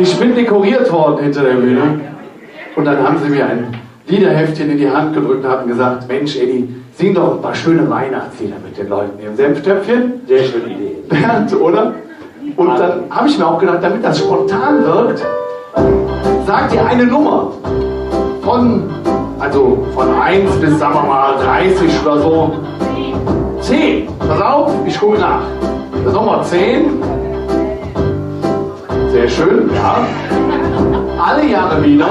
Ich bin dekoriert worden hinter der Bühne. Und dann haben sie mir ein Liederheftchen in die Hand gedrückt und haben gesagt: „Mensch, Eddie, sing doch ein paar schöne Weihnachtslieder mit den Leuten im Senftöpfchen.“ Sehr schöne Idee. Bernd, oder? Und dann habe ich mir auch gedacht, damit das spontan wirkt, sagt ihr eine Nummer von, also von eins bis, sagen wir mal, dreißig oder so. Zehn. Pass auf, ich gucke nach. Nummer zehn. Sehr schön, ja. Alle Jahre wieder.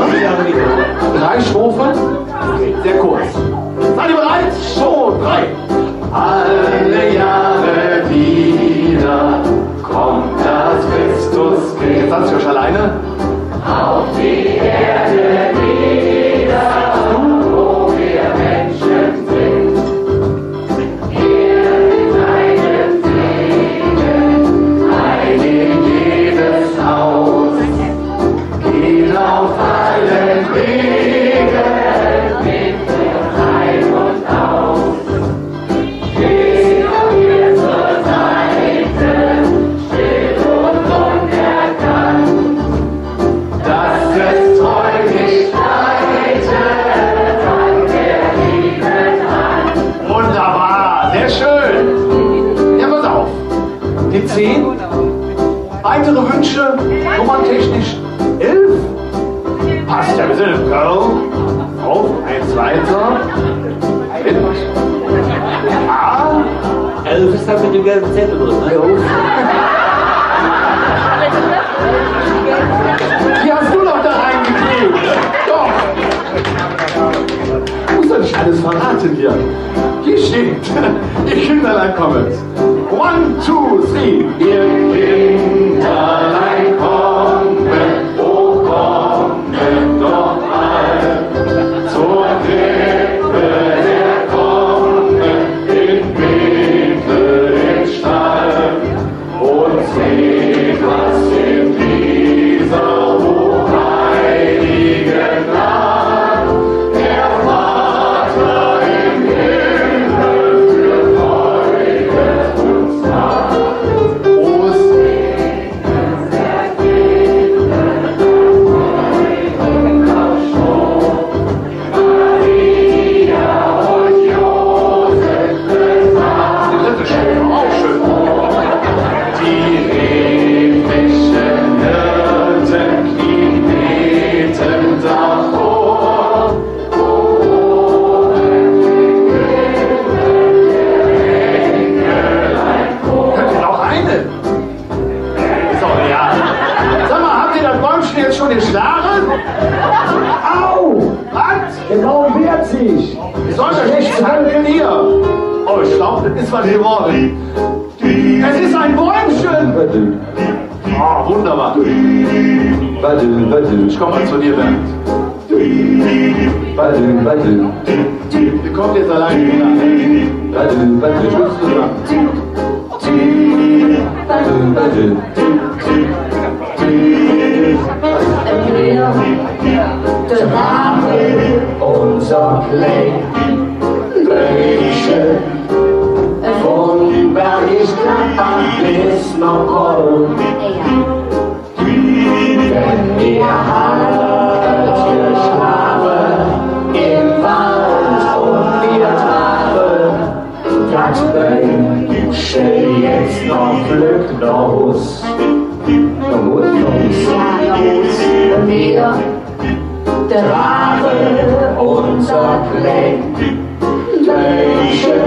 Drei Strophen. Sehr kurz. Seid ihr bereit? Zwei, drei. Alle Jahre wieder kommt das Christuskind. Jetzt tanzt ihr euch alleine. Auf die Erde nieder, wo wir Menschen sind. Gib deinen Segen ein in jedes Haus. Geh auf allen Wegen mit uns ein und aus. Steh mir zur Seite, still und unerkannt. Das ist treu gestaltet, von der lieben Hand. Wunderbar, sehr schön. Ja, pass auf. Die zehn. Weitere Wünsche, nummerntechnisch elf. Passt ja, wir sind in Köln. Auf, eins weiter. Mit A. Elf ist das mit dem gelben Zettel drin, ne? Ja, uff. Die hast du doch da reingeklebt. Doch. Muss doch nicht alles verraten hier. Hier steht, ihr Kinderlein kommet. One, two, three. Ihr Kinderlein kommet, o kommet doch all zur Krippe der Fromme in Mitte im Stall. Und seht, was in dieser hochheiligen Nacht der Vater im Himmel für euch uns macht. O seht, Könnt ihr noch eine? So, ja. Sag mal, habt ihr das Bäumchen jetzt schon geschlagen? Au! Was? Der Baum wehrt sich. Wie soll das nicht halten hier? Oh, ich glaube, das ist was geworden. Es ist ein Bäumchen. Oh, wunderbar. Ich komme mal zu dir, Bernd. Ihr kommt jetzt alleine wieder. Schluss zusammen. Unser klein Bäumchen vun Bergisch Gladbach bes noh Köln. Wann ehr hallet geschlafe em Wald un mir trafe dat Bäumche jetz noch glöcklos. Na gut, Jungs. Jo, na gut. Mir drage unser klein Bäumche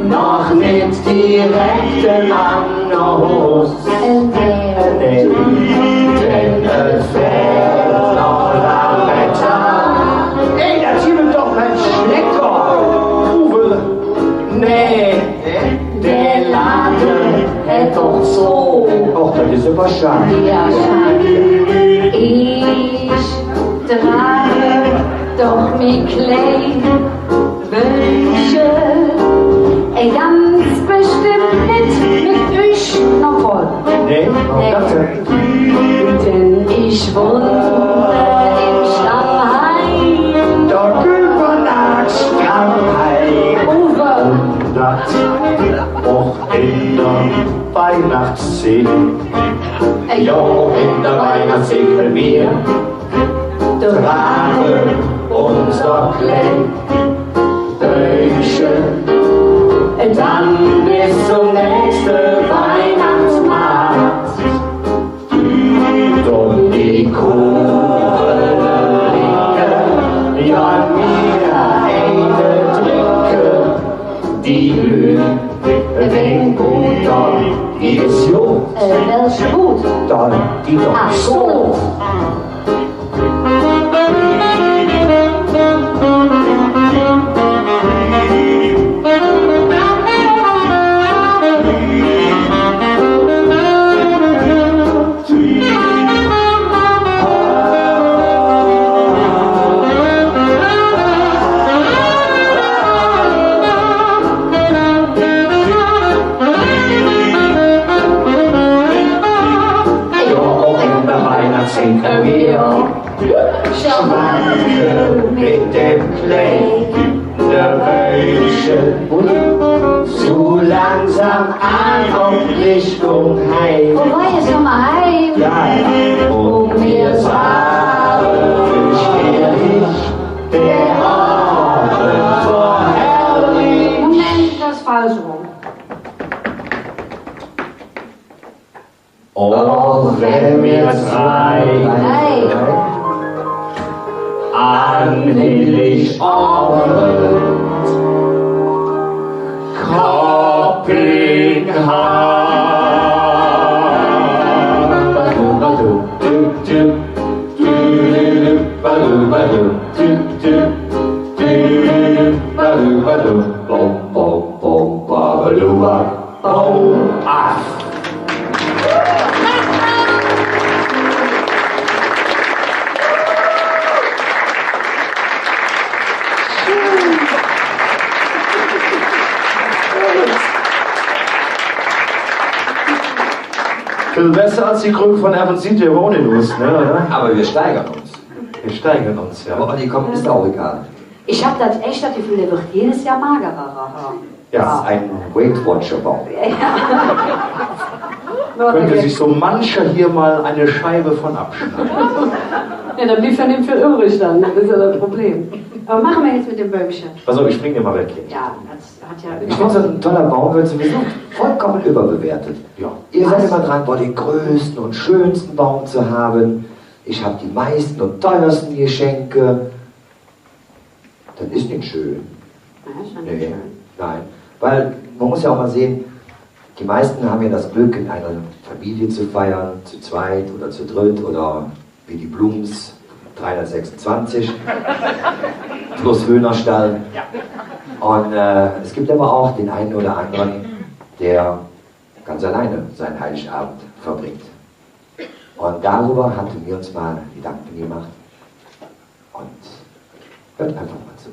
noch nit direk an Huus. Nä, denn et fählt noch Lametta. Ey, dat gitt et doch kein Schlecker. Uwe. Nä, der Lade hät doch zo. Och, dat es ävver schad. Jo, schad. Ich drage doch mi klein Bäumche, ey, ganz bestemmp nit met üch noh Köln. Nä, nä. Denn ich wonne em Stammheim. Do kütt mer noh Stammheim. Uwe. Un dat och ännere. Weihnachtszeit. Jo, en der Weihnachtszeit, wenn mer drage unser klein Bäumche dann bes zom nächste Weihnachtsmaat. Dann die Kuh, jo, mer eine drinke, die Lück, wenn god, dann is jo. Äh, welche Wut? Dann die doch. Ach so. Jo, och en der Weihnachtszeit, wenn mer schwanke met dem kleine Bäumche, su langsam an op Richtung Heim. Wo wor et nochmol? Heim. Jo, un mer sage, der Abend wor herrlich. Moment, dat es falsch eröm. Och wenn mer drei an Helligobend Kopping han. Bom, bom, bom, babaluba. Oh, ah. Viel besser als die Krück vun Evan Siegler, ne, oder? Ävver mer steigere uns. Mer steigere uns, jo. Ävver die kumme, es doch egal. Ich han dat ech dat Geföhl, dä weed jedes Johr magerer. Jo. Dat es ene Weight Watcher Baum. Jo. Könnte sich so mancher hier mal eine Scheibe von abschneiden. Jo, dann bliev jo nit vill üvvrig dann. Dat es jo dat Problem. Ävver wat maache mer jetz met däm Bäumche? Pass op, ich bring dir mal weg hier. Jo, dat hät jo... Ich muss sagen, ein toller Baum wird sowieso vollkommen überbewertet. Ja. Ihr seid immer dran, boah, den größten und schönsten Baum zu haben. Ich hab die meisten und teuersten Geschenke. Dat es nit schön. Ja, is jo nit schön. Nee, nein. Weil man muss ja auch mal sehen, die meisten haben ja das Glück, in einer Familie zu feiern, zu zweit oder zu dritt oder wie die Blooms, dreihundertsechsundzwanzig plus Höhnerstall. Ja. Und, äh, es gibt aber auch den einen oder anderen, der ganz alleine seinen Heiligabend verbringt. Und darüber hatten wir uns mal Gedanken gemacht. Und hört einfach mal zu.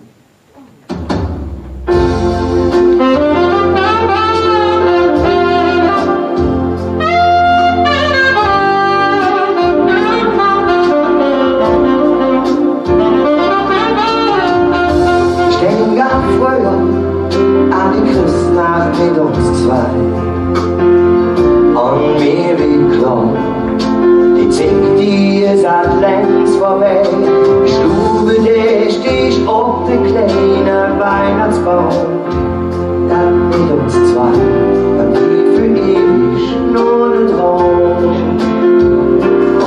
Ich denk an fröher, an die Christnacht met uns zwei. Un mir weed klor, die Zigg, die es ald längst vörbei. Ich gläuv, do steiht op der kleine Weihnachtsbaum. Dat met uns zwei, dat weed för iwig nor ene Draum.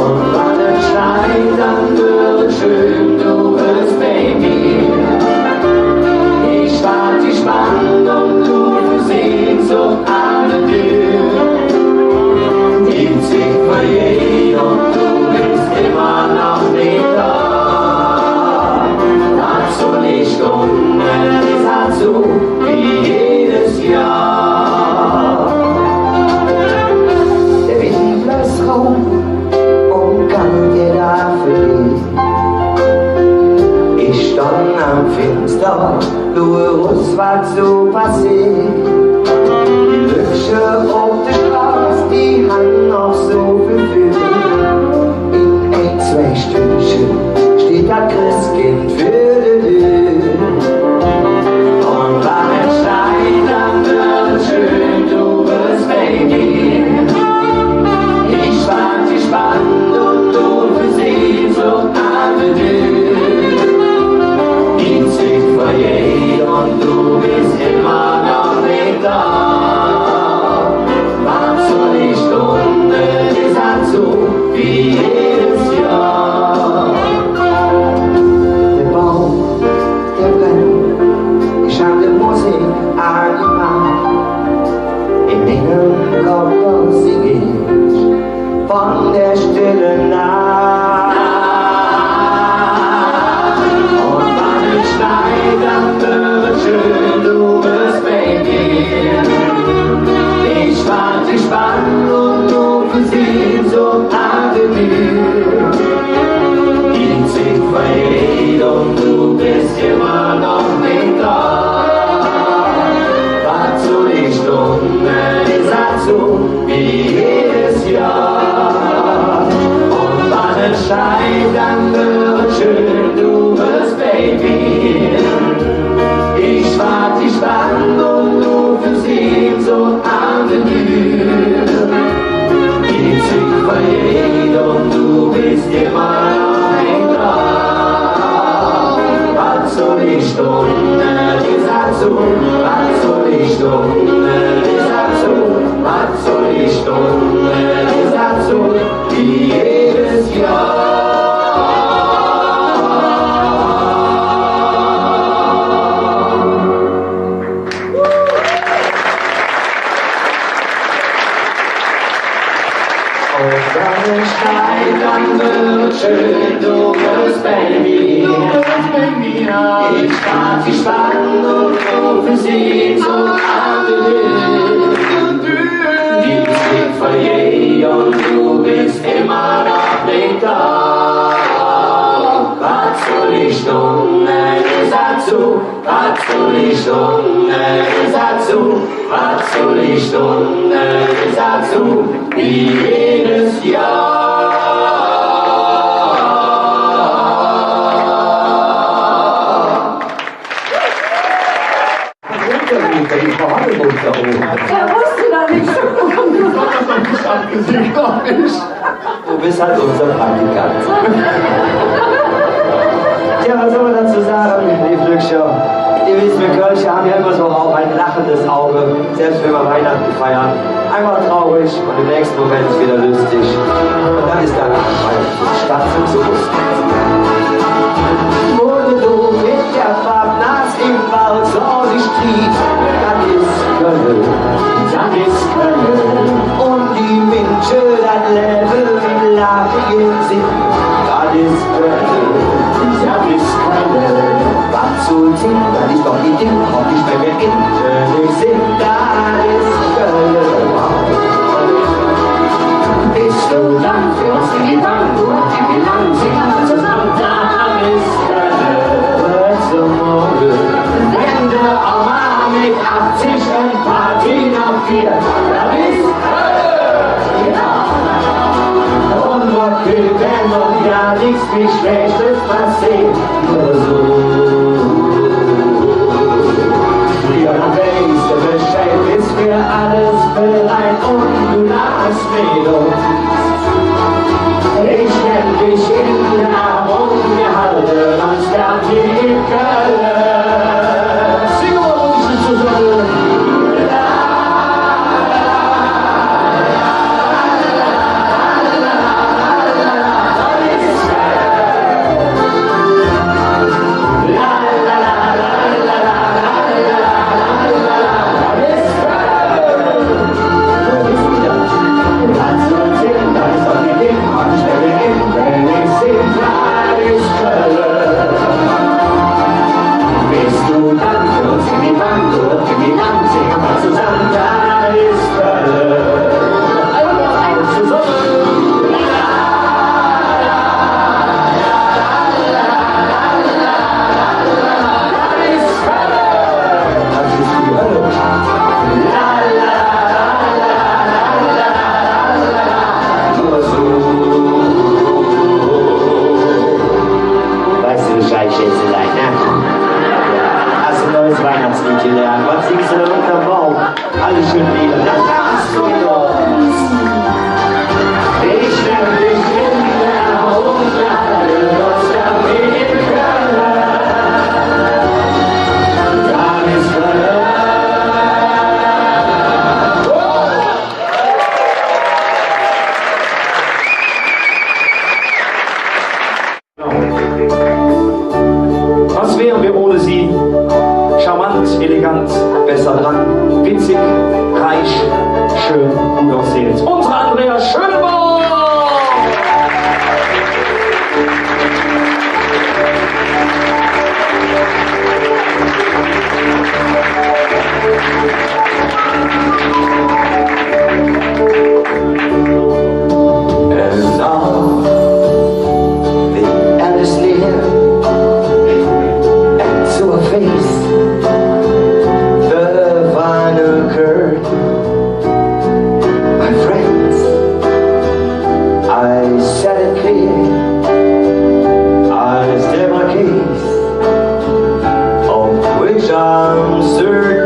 Un wann et schneit, dann wör et schön, do wörscht bei mir. Ich waad gespannt un du vör Sehnsuch an de Dür. Die Zigg verjeiht un do bes immer noch nit do. Dat Zolicht unge es ald su wie jedes Johr. Der Wind bläst rauh un kald, der Dag verjeiht. Ich stonn am Finster, luur erus, wat su passeet. Die Lückcher op der Stroß, die han noch su vill Fööl. En ein, zwei Stündche steiht dat Christkind vür der Dür. Un wann et schneit, dann wör et schön, do wörscht bei mir. Wann un do för Sehnsuch an de Dür. Die Zigg verjeiht un do bes immer noch nit do. Wat soll ich dun, es dat su? Wat soll ich dun, es dat su? Wat soll ich dun, es dat su? Wie jedes Johr. Un wann et schneit, dann weed et schön, do bes bei mir. Ich waad gespannt un hoffe, Sehnsuch an de Dür. Die Zigg verjeiht un do bes immer noch nit do. Wat soll ich dun, es dat su? Wat soll ich dun, es dat su? Wat soll ich dun, es dat su? Wie jedes Johr. Wer wusste da nix? Abgesehen, glaub ich. Du bist halt unser Praktikant. Tja, was soll man dazu sagen, liebe Glückcher? Ihr wisst, wir Kölsche haben ja immer so auch ein lachendes Auge, selbst wenn wir Weihnachten feiern. Einmal traurig und im nächsten Moment wieder lustig. Und dann ist der Weihnachten statt zu Ostern. Wo de do met der Pappnas em Wald su dich trievs, dat es Kölle, dat es Kölle. Un die Minsche dat Levve lachen sinn, dat es Kölle, dat es Kölle. Wat soll sin, dat es doch nit drin, un nit mih met Inche nit sin, dat es Kölle. Bes do dann för uns en de Bank, un wie lang sin mer zosamme, dat es Kölle. Hügg morge, wann de Oma met achzig en Party noch fiert, dat es Kölle. Jo. Un wat kann dann noch jo nix mih Schlechtes passeere? Nor su. Jo, dann weiß de Bescheid, es för alles bereit un do lachs met uns. Ich nemm dich en de Arm un mer halde uns dann en Kölle. Singe mer ens zosamme. Wees do Bescheid, Schätzelein, ne? Häs e neues Weihnachtsleed gelernt? Wat singst do do ungerm Baum? Alles schön wieder. Dat lachs doch. Ich nemm dich en de Arm un mer halde uns dann en Kölle. Dat es Kölle. Was wären wir ohne sie? Charmant, elegant, besser dran, witzig, reich, schön, gut aussehend. Unsere Andrea Schönborn! And now the end is near, and so I face the final curtain. My friends, I said it clear, I state my case, of which I'm certain.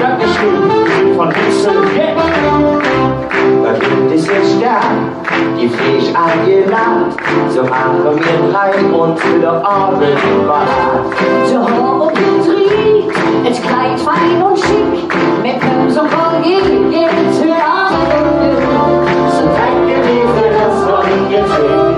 Dankeschön, wir sind von Wechsel. Yeah. Dat Wind es jetz stark, die Fleeg angelaht, su maache mer frei un för der Ovend parat. Su hoch op de Tree, et Kleid fein un schick, met Pumps un Collier geiht et Theater. Su trecke mer för dat Sonnegesick.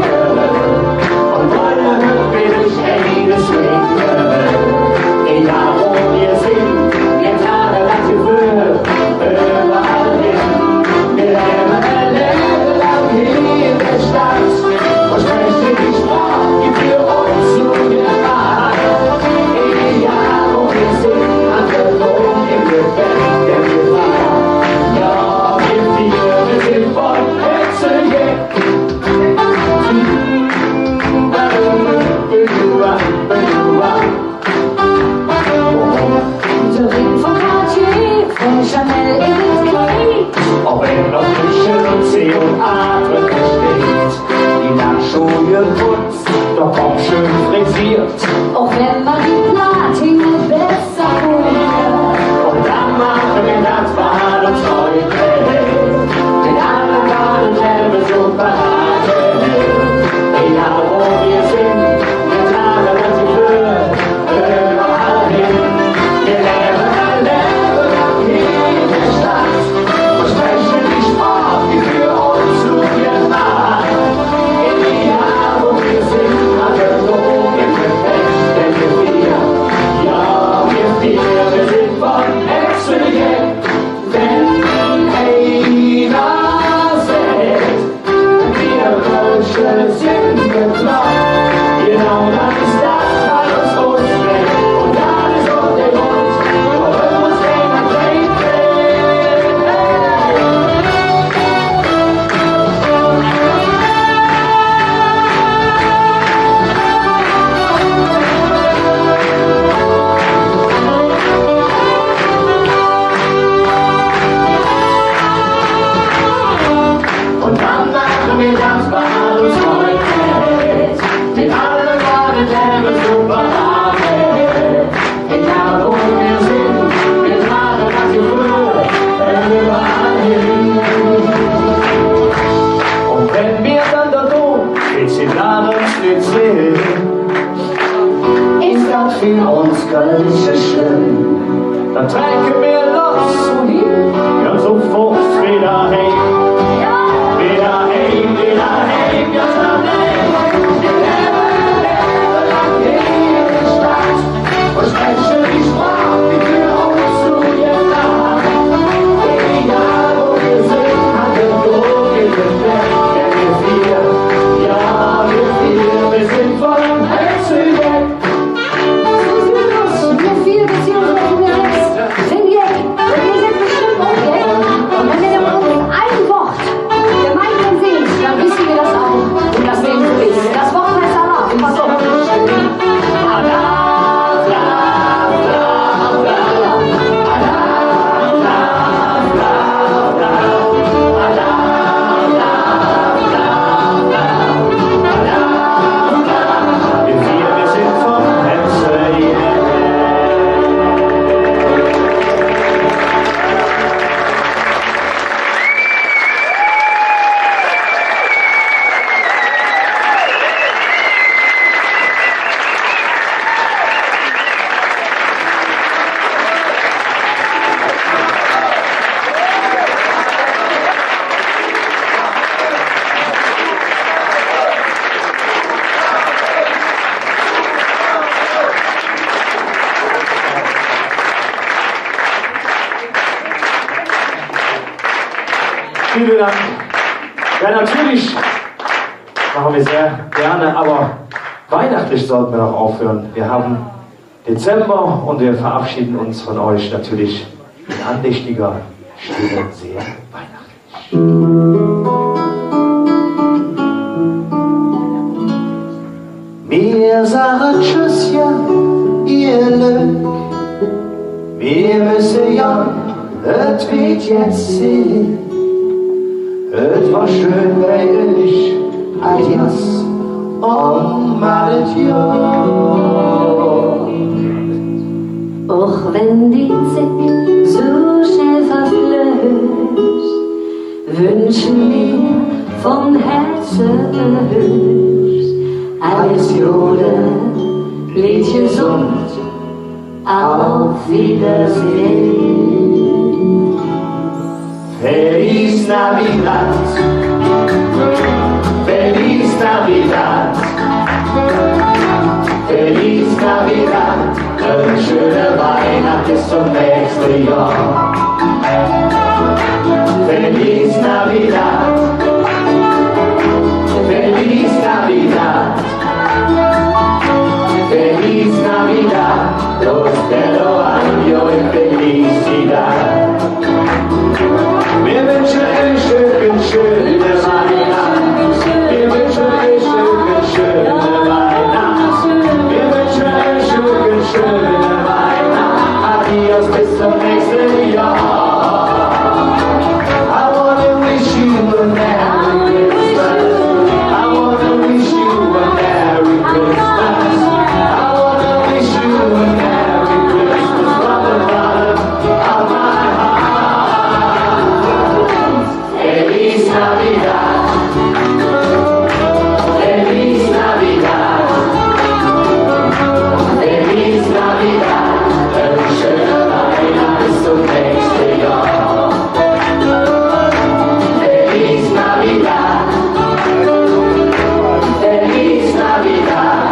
Dä Ring vum Cartier, vum Chanel es et Kleid. Och wenn noch nit schön C un A drop steiht, die Nachtschuh geputz, der Kopp schön frisiert. Och wenn mer die Platin besser poliert. Un dann maache mer dat, wat uns freut. Met alle Ware, dä mer su parat. Egal wo mer sin, mer trage dat Geföhl. Un dann maache mer dat, wat uns freut. Met alle Ware, dä mer su parat. Egal wo mer sin, mer trage dat Geföhl üvverall hin. Un wann mer dann do en bessche Glas sin, es dat för uns ganz schön. Dann trecke mer loss, wohin? Ganz su fox widder heim. Widder heim, widder heim, ganz allein. Mer levve, levve lang en der Stadt un spreche die Sproch, die för uns su gedaach. Egal wo mer sin, han mer Glöck en der Welt, dä mer fiere. Jo, mer fiere, mer sin völl Hätze jeck. Su süht et us. Wie viel, beziehungsweise wie viel Rest? Sin jeck. Un ehr sid bestemmp och jeck. Un wann mer dann en ein Wood gemein sin, dann wesse mer dat och. Un dat nemme mer su. Dat Wood heiß Alaaf. Pass op. Alaaf, Alaaf, Alaaf, Alaaf. Vielen Dank. Ja, natürlich machen wir sehr gerne, aber weihnachtlich sollten wir noch aufhören. Wir haben Dezember und wir verabschieden uns von euch natürlich in andächtiger Stille, sehr weihnachtlich. Mir sage Tschüss, jo, ehr Lück. Mir müsse gonn, et weed jetz Zigg. Et wor schön bei üch. Adios, om malet Johr. Och wenn die Zigg su Wünsche mir von Herzen höchst alles Gute, bleib gesund, auf Wiedersehen. Feliz Navidad, Feliz Navidad, Feliz Navidad. Eine schöne Weihnacht bis zum nächsten Jahr. Feliz Navidad. Feliz Navidad. Feliz Navidad. Próspero año y felicidad. Mir wünsche üch schöne, schöne Weihnacht. Mir wünsche üch schöne, schöne Weihnacht. Mir wünsche üch schöne, schöne Weihnacht. Adios, bis zum nächsten Jahr. I wanna wish you a Merry Christmas. I wanna wish you a Merry Christmas. I wanna wish you a Merry Christmas from the bottom of my heart. Feliz Navidad. Feliz Navidad. Feliz Navidad. Eine schöne Weihnacht bis zum nächsten Jahr. Feliz Navidad. Feliz Navidad.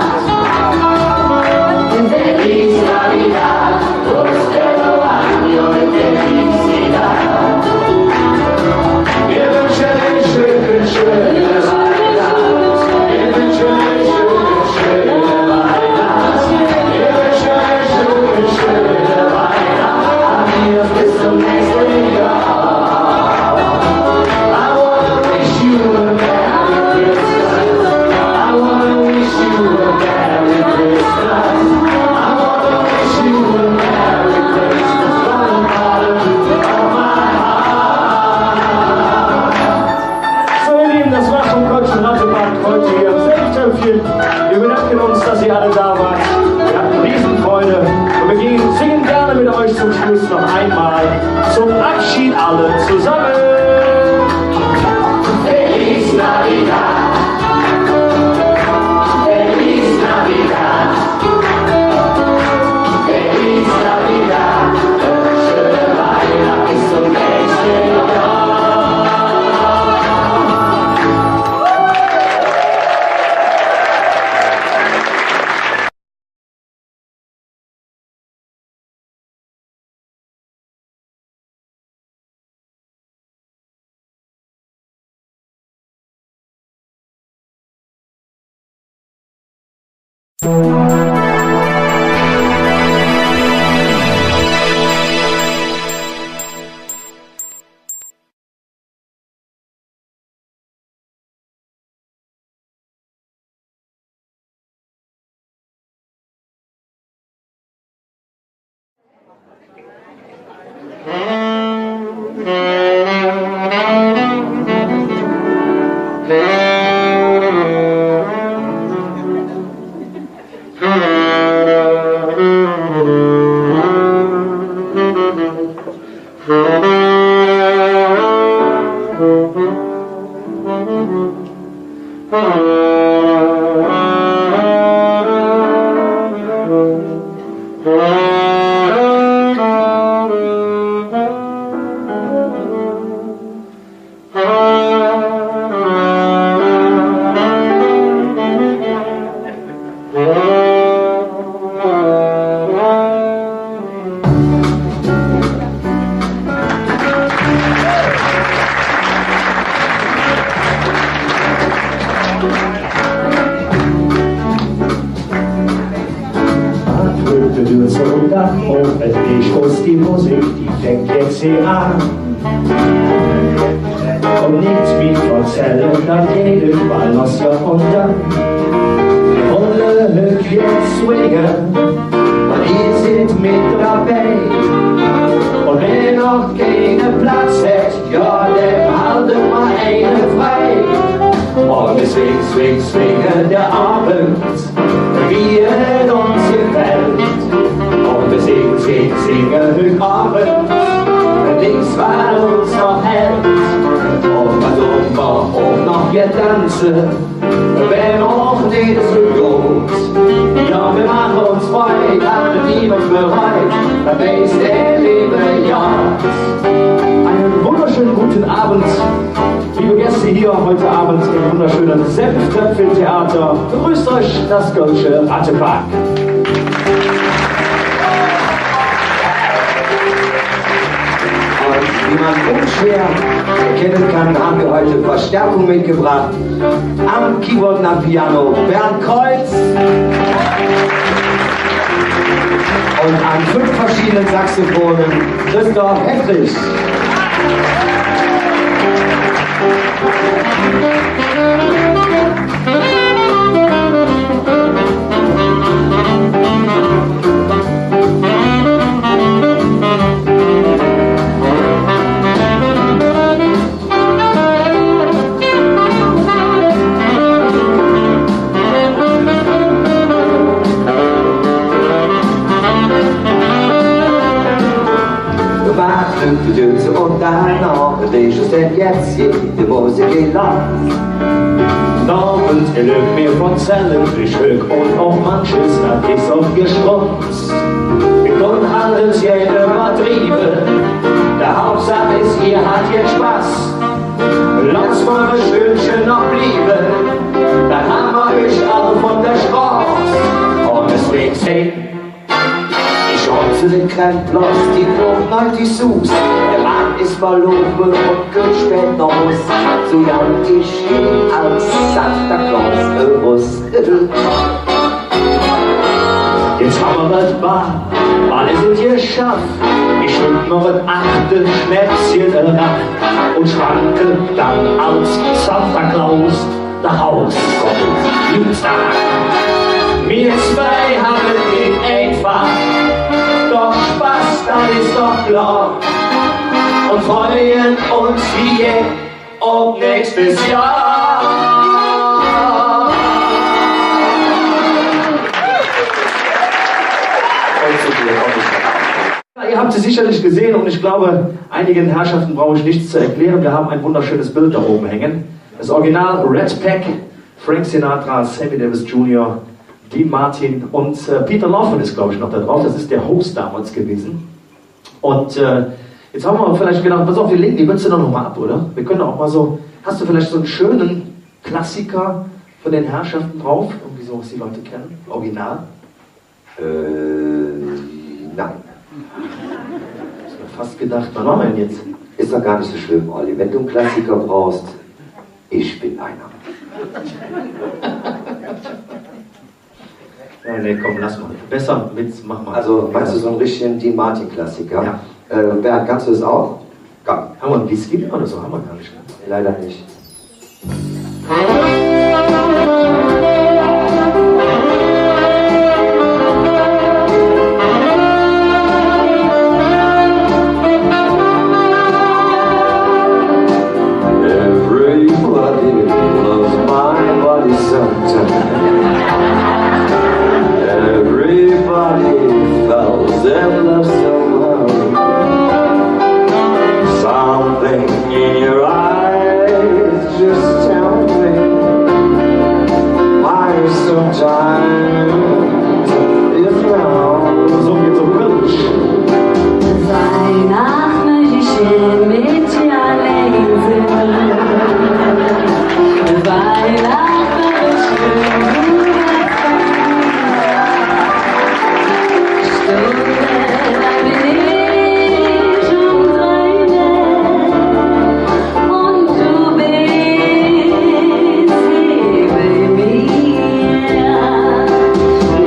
Feliz Navidad. Próspero año y felicidad. Mir wünsche üch schöne, schöne Weihnacht. Mir wünsche üch schöne, schöne Weihnacht. Mir wünsche üch schöne, schöne Weihnacht. Adios, bis zum nächsten Jahr. I wanna wish you a Merry Christmas. I wanna wish you a Merry Christmas. I wanna wish you a Merry Christmas from the bottom of my heart. So, ihr Lieben, das war vom Kölschen Ratteband heute hier. Sehr schön, vielen. Wir bedanken uns, dass ihr alle da wart. Wir hatten Riesenfreude. Und wir gehen, singen gerne mit euch zum Schluss noch einmal zum Abschied alle zusammen. Feliz Navidad. Feliz Navidad. Feliz Navidad. Schöne Weihnacht bis zum nächsten Jahr. Dröp et su Dag, un et es us die Musik, die fängk jetz he aan. Un nit mih verzälle, dat geiht üvverall loss, jo, un dann. Mer wolle hügg jetz swinge, un ehr sid met dobei. Un wä noch keine Platz hät, jo, däm halde mer eine frei. Un mer swinge, swinge, swinge der Ovend, wie et uns gefällt. Un mer singe, singe, singe hügg Ovend, nix, wat uns noch hält. Un mer Danze, wenn och nit esu god. Jo, mer maache uns frei, dat mer niemols bereut, dat weiß der leeve Gott. Einen wunderschönen guten Abend, liebe Gäste hier heute Abend im wunderschönen Senftöpfchen-Theater. Begrüßt euch das Kölsche Rattepack. Und wie man unschwer erkennen kann, haben wir heute Verstärkung mitgebracht. Am Keyboard und am Piano Bernd Kreuz. Und an fünf verschiedenen Saxophonen Christoph Heffrich. Wat dünkt üch jetz un dann noch, wie es dann jetz geiht, die Musik geiht loss. Nor, un ehr lööt mer verzälle, ich hück un och manches, dat es och Geschrotz. Mer künne alles gään üvverdrieve, de Haupsaach es, ehr hat jetz Spass. Loss mer e Stündche noch blieve, dann han mer üch all vun der Stroß. Un deswäge sing ich hück zo de Krempel loss, die Luff nit sus. Der Mann es verlove un kütt späd noh Hus. Su lang es hä als Santa Claus erus. Jetz han mer dat Ball, alles es geschaff. Ich hück mer et achte Schnäpsche eraff un schwanke dann als Santa Claus noh Hus. Kumpels, Jungs, mir zwei han et nit einfach, doch Spass, dat es doch klor. Un freue uns wie jet op nächstes Johr. Un zo dir, Ihr habt sie sicherlich gesehen und ich glaube, einigen Herrschaften brauche ich nichts zu erklären. Wir haben ein wunderschönes Bild da oben hängen. Das Original Rat Pack, Frank Sinatra, Sammy Davis Junior, Dean Martin und, äh, Peter Lawford ist, glaube ich, noch da drauf. Das ist der Host damals gewesen. Und, äh, jetzt haben wir vielleicht gedacht, pass auf, wir legen die Mütze doch noch mal ab, oder? Wir können auch mal so, hast du vielleicht so einen schönen Klassiker von den Herrschaften drauf? Irgendwie so, was die Leute kennen? Original? Äh, nein. Ich hab fast gedacht, was machen wir denn jetzt? Ist doch gar nicht so schlimm, Olli. Wenn du einen Klassiker brauchst, ich bin einer. Ja, nee, komm, lass mal. Besser mit, mach mal. Also, meinst du so einen richtigen Dean Martin-Klassiker? Ja. Äh, Bernd, kannst du das auch? Komm. Haben wir einen Whisky oder so? Haben wir gar nicht, ne? Leider nicht. Everybody loves my body sometimes. Everybody falls in love somehow. Something in your eyes just tell me why sometimes it's wrong. So geht's auf Kölsch. Weihnachten möchte ich mit dir allein sein. Weihnachten wird schön, du weißt ganz genau. Stundenlang bin ich am Weinen und du bist hier bei mir.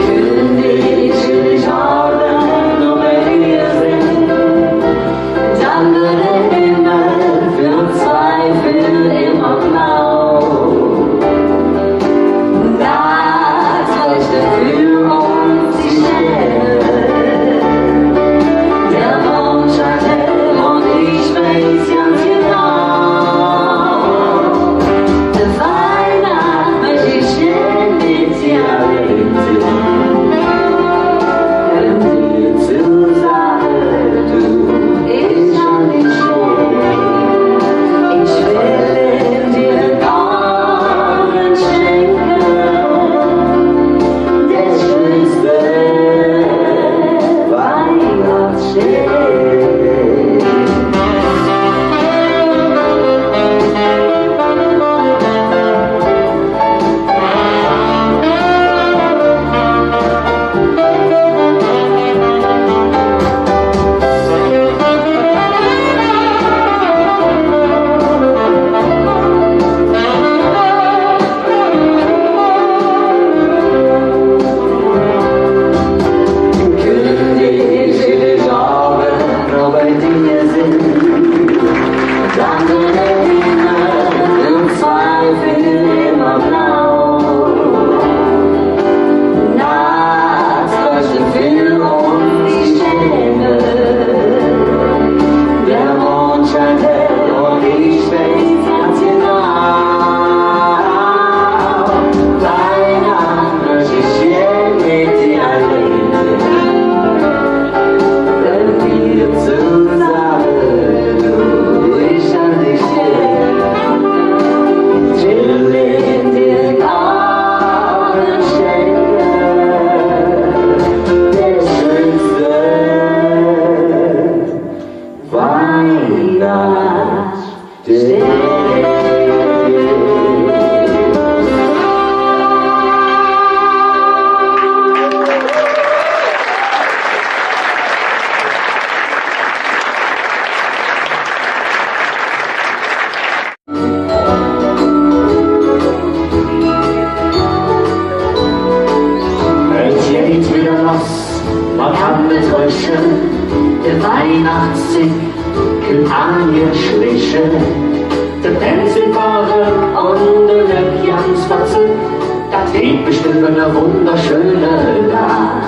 Kündig ich Abend um elf Wat kann mer dröge, de Weihnachtszigg kütt an ehr Schwäche. De Pänz sin verröck un de Löck ganz verzück, dat gitt bestemmp ene wunderschöne Dag.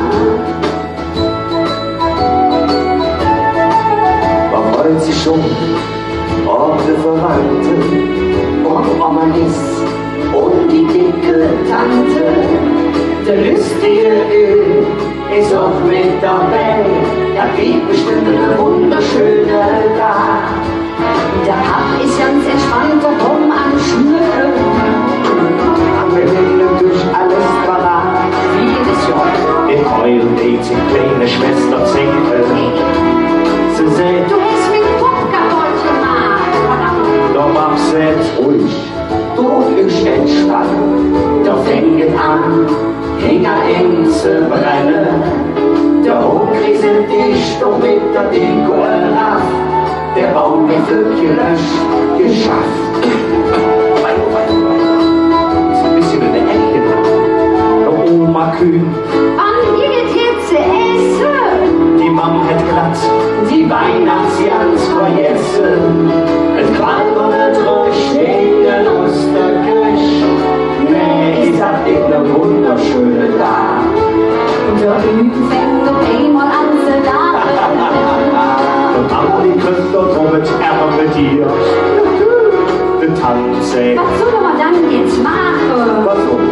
Mer freut sich schon op de Verwandte un Oma Lies un die dicke Tante. De lüstige Öl es och met dobei, dat gitt bestemmp ene wunderschöne Dag. Der Papp es ganz entspannt, do drum am Schmücke. Am Gewinn un Dösch alles parat. Wie jedes Johr. De Eul deit sing kleine Schwester zänke. Se säht: „Do häs mi der Kopp kapodd gemaht.“ Der Papp säht: „Ruhig, do üch entspanne.“ Do fängk et an, hingereng ze brenne. Der Hungk kritzelt sich doch widder de Kopp av. Der Baum weed gelösch, geschaff. Is e bessche en der Eck. Der Oma kütt: „Wann gitt et jetz ze esse?“ Die Mamm hät glatt die Weihnachtsgans vergesse. Et qualmt un et röscht en der Osterköch. Nä, es dat nit ene wunderschöne Dag? Der Hüng fängk op eimol aan ze laache. De Mamm, die kütt doch drum, et ärgert dich. De Tant säht: „Wat soll mer dann jetz maache?“ Wat soll?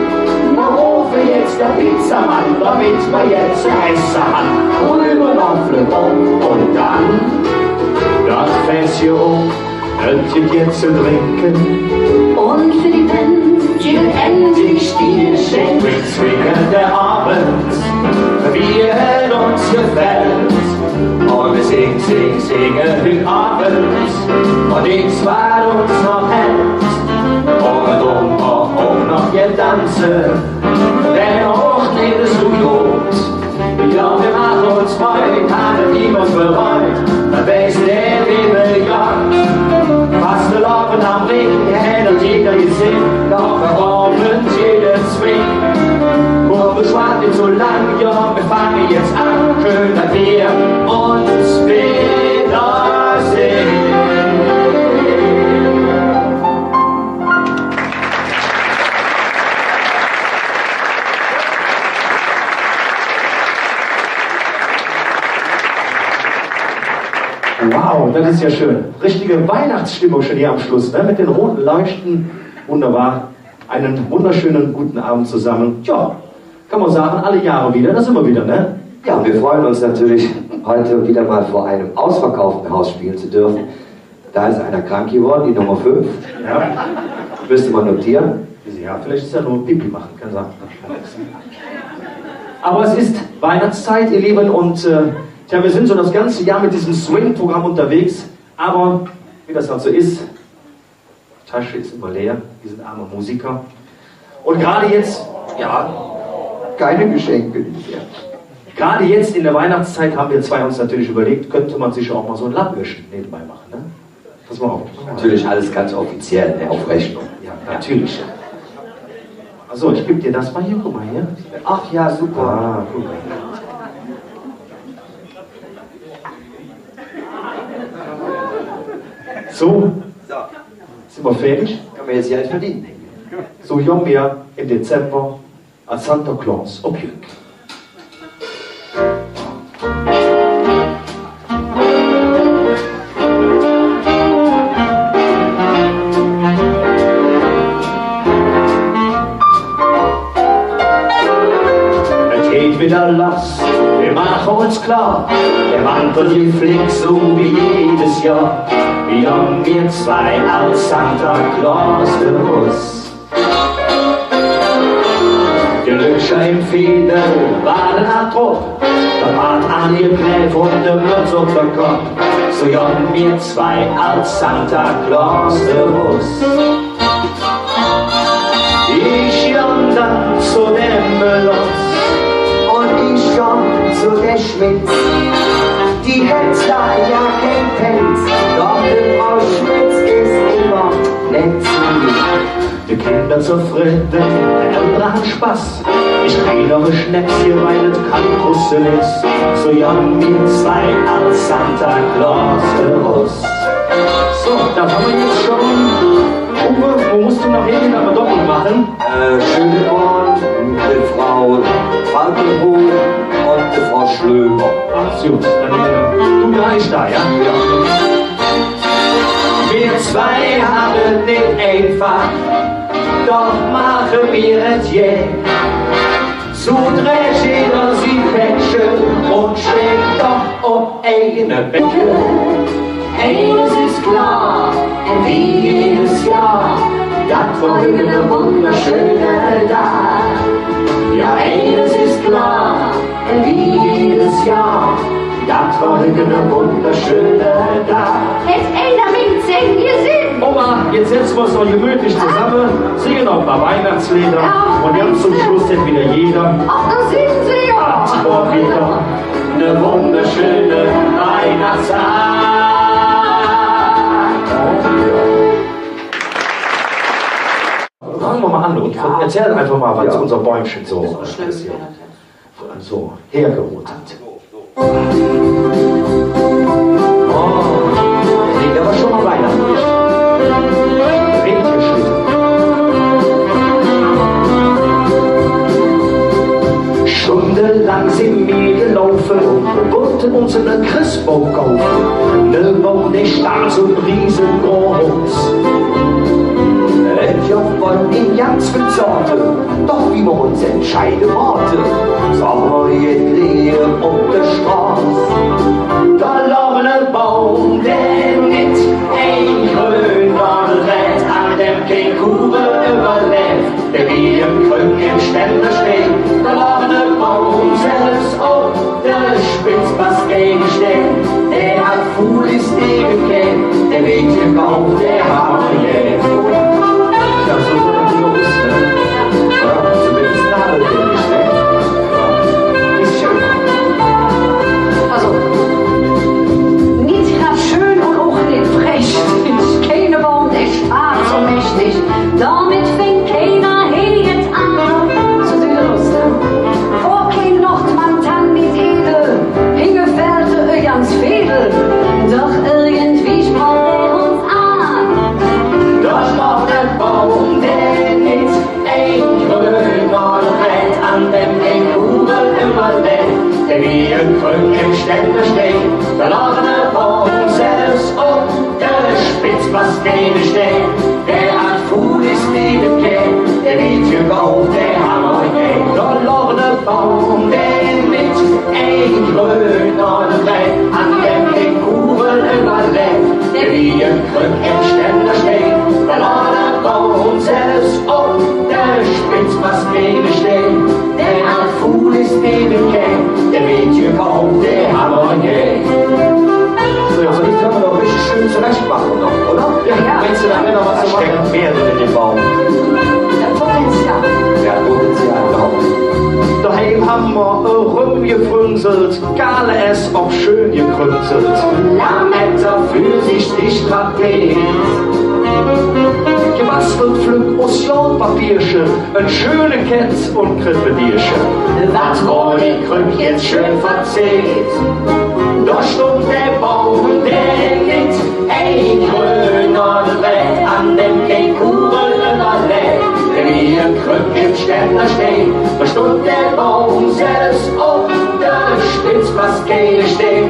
Mer rofe jetz der Pizzamann, domet mer jet ze esse han. Röver, Waffel un dann dat Fässche op. Et gitt jet ze drinke. Un för die Pänz gitt et endlich Bierche. Swing, swing der Ovend, mer hät uns gefällt. Un mer singe, singe, singe hügg Ovend. Un nix, wat uns noch fählt. Un mer dun och, och noch jet danze. Wänn och nit esu god. Jo, mer maache uns frei, han et niemols bereut, dat weiß der leeve Godd. Fastelovend am Rhing, hät et jeder gesinn, noch e Ovend jeder Swing. Kumm, mer schwaade nit su lang, jo, mer fange jetz aan, schön, dat mer uns widdersinn. Wow, dat es jo schön. Richtige Weihnachtsstimmung schon hier am Schluss, ne? Mit den roten Leuchten. Wunderbar. Einen wunderschönen guten Abend zusammen. Tja, kann man sagen, alle Jahre wieder, da sind wir wieder, ne? Ja, wir freuen uns natürlich, heute wieder mal vor einem ausverkauften Haus spielen zu dürfen. Da ist einer krank geworden, die Nummer fünf. Ja. Müsste man notieren. Ja, vielleicht ist er nur Pipi machen, kann sein. Aber es ist Weihnachtszeit, ihr Lieben, und, äh, tja, wir sind so das ganze Jahr mit diesem Swing-Programm unterwegs. Aber wie das halt so ist, Tasche ist immer leer, wir sind arme Musiker. Und gerade jetzt, ja, keine Geschenke dieses Jahr. Gerade jetzt in der Weihnachtszeit haben wir zwei uns natürlich überlegt, könnte man sich auch mal so ein Lappöhrchen nebenbei machen, ne? Pass mal auf. Natürlich alles ganz offiziell, ne, auf Rechnung. Ja, natürlich. Also, ich gebe dir das mal hier, guck mal hier. Ach ja, super. Ah, guck mal. So. So. Sin mer fäädig? Kann mer jetz Geld verdinge. Su gonn mer em Dezember als Santa Claus op Jück. Et geiht widder loss, mer maache uns klor, der Mantel geiht flink, su wie jedes Johr. Gonn mer zwei als Santa Claus erus. Die Lück em Veedel waade ald drop, dat Bad aangekläb un de Mötz op der Kopp. Su gonn mer zwei als Santa Claus erus. Ich gonn dann zo dem Melotz un ich gonn zo der Schmitz. Die hät zwor jo kein Pänz, doch de Frau Schmitz es immer nett zo mir. De Kinder zofridde, de Eldre han Spass. Ich krie noch e Schnäpsche, weil et kein Krüssel es. Su gonn mir zwei als Santa Claus erus. So, dat han mer jetz schon. Uwe, wo muss do noch hin, dat mer doppelt maache? Äh, Schönborn, de Frau Falkenhof un de Frau Schlömer. Ach, su, dann, äh, do, jo, ich do, jo? Jo. Mir zwei han et nit einfach, doch maache mer et je. Su dräht jeder si Päckche un schwingt doch op eine Bäcke. Eines ist klar, wie jedes Jahr, dat wor hügg ene wunderschöne Dag. Jo, eines ist klar, wie jedes Jahr, dat wor hügg ene wunderschöne Dag. Hät einer ming Zäng gesinn? Oma, jetz setze mer uns noch gemütlich zosamme, singe noch e paar Weihnachtsleeder un ganz zom Schluss dann widder jeder. Ach, do sin se jo. Dat wor widder ene wunderschöne Weihnachtstag. Fange mer ens aan un verzälle einfach ens, wat uns Bäumche su, äh, interessiert. Su, hergeruht. Oh, klingt ävver schon ens weihnachtlich. Richtig schön. Stundelang sin mer gelaufe, wollte uns ene Chressbaum kaufe. De Baum, dä stund su riesegroß. Et gov ens ganz vill Zoote, doch wie mer uns entscheide wollte, sage mer jet Leed op der Stroß. Do log ene Baum, dä nit ein Grön wor, an däm kein Kugel üvverläv. Dä wie en Krück em Ständerstein, do log ene Baum selvs op der Spetz, bass gäge Stein. Dä hatt Fulis nit gekennt, dä weed gekauf, dä Hammer, jo. Dat es su, wie dat su es, ne? Jo, zumindest en Hammer, dä nit kennt. Jo. Es schön. Alsu, nit grad schön un och nit prächtig. Keine Baum, dä steiht su mächtig. Domet fängk keiner jet aan. Su süht et us, ne? Wor kein Nordmann dann nit edel, hinge fählt e ganz Veedel. Doch irgendwie sproch dä uns aan. Do log ene Baum, dä nit ein Grön wor, an däm kein Kugel üvverläv. Dä wie en Krück em Ständerstein, do log ene Baum selvs op der Spetz, bass gäge Stein. Dä hatt Fulis nit gekennt, dä weed gekauf, dä Hammer, jo. Do log ene Baum, dä nit ein Grön wor, an däm kein Kugel üvverläv. Dä wie en Krück em Ständerstein, do log ene Baum selvs op der Spetz, bass gäge Stein. Dä hatt Fulis nit gekennt, dä weed gekauf, dä Hammer, jo. Su, jo, su, dat künne mer doch richtig schön zorechtmaache noch, oder? Jo. Meins do, do steckt mih dren en däm Baum? Potenzial. Jo, Potenzial, genau. Doheim han mer erömgefrünzelt, egal es ob schön gekrünzelt. Lametta, Pfirsich, Trapez. Gebasselt flöck us Goldpapierche, en schöne Kett un Krippedeerche. Wat wor de Krück jetz schön verzeht. Do stundt dä Baum, dä nit ein Grön wor, an däm kein Kugel üvverläv. Wie en Krück em Ständerstein, do stundt dä Baum selvs op der Spetz, bass gäge Stein.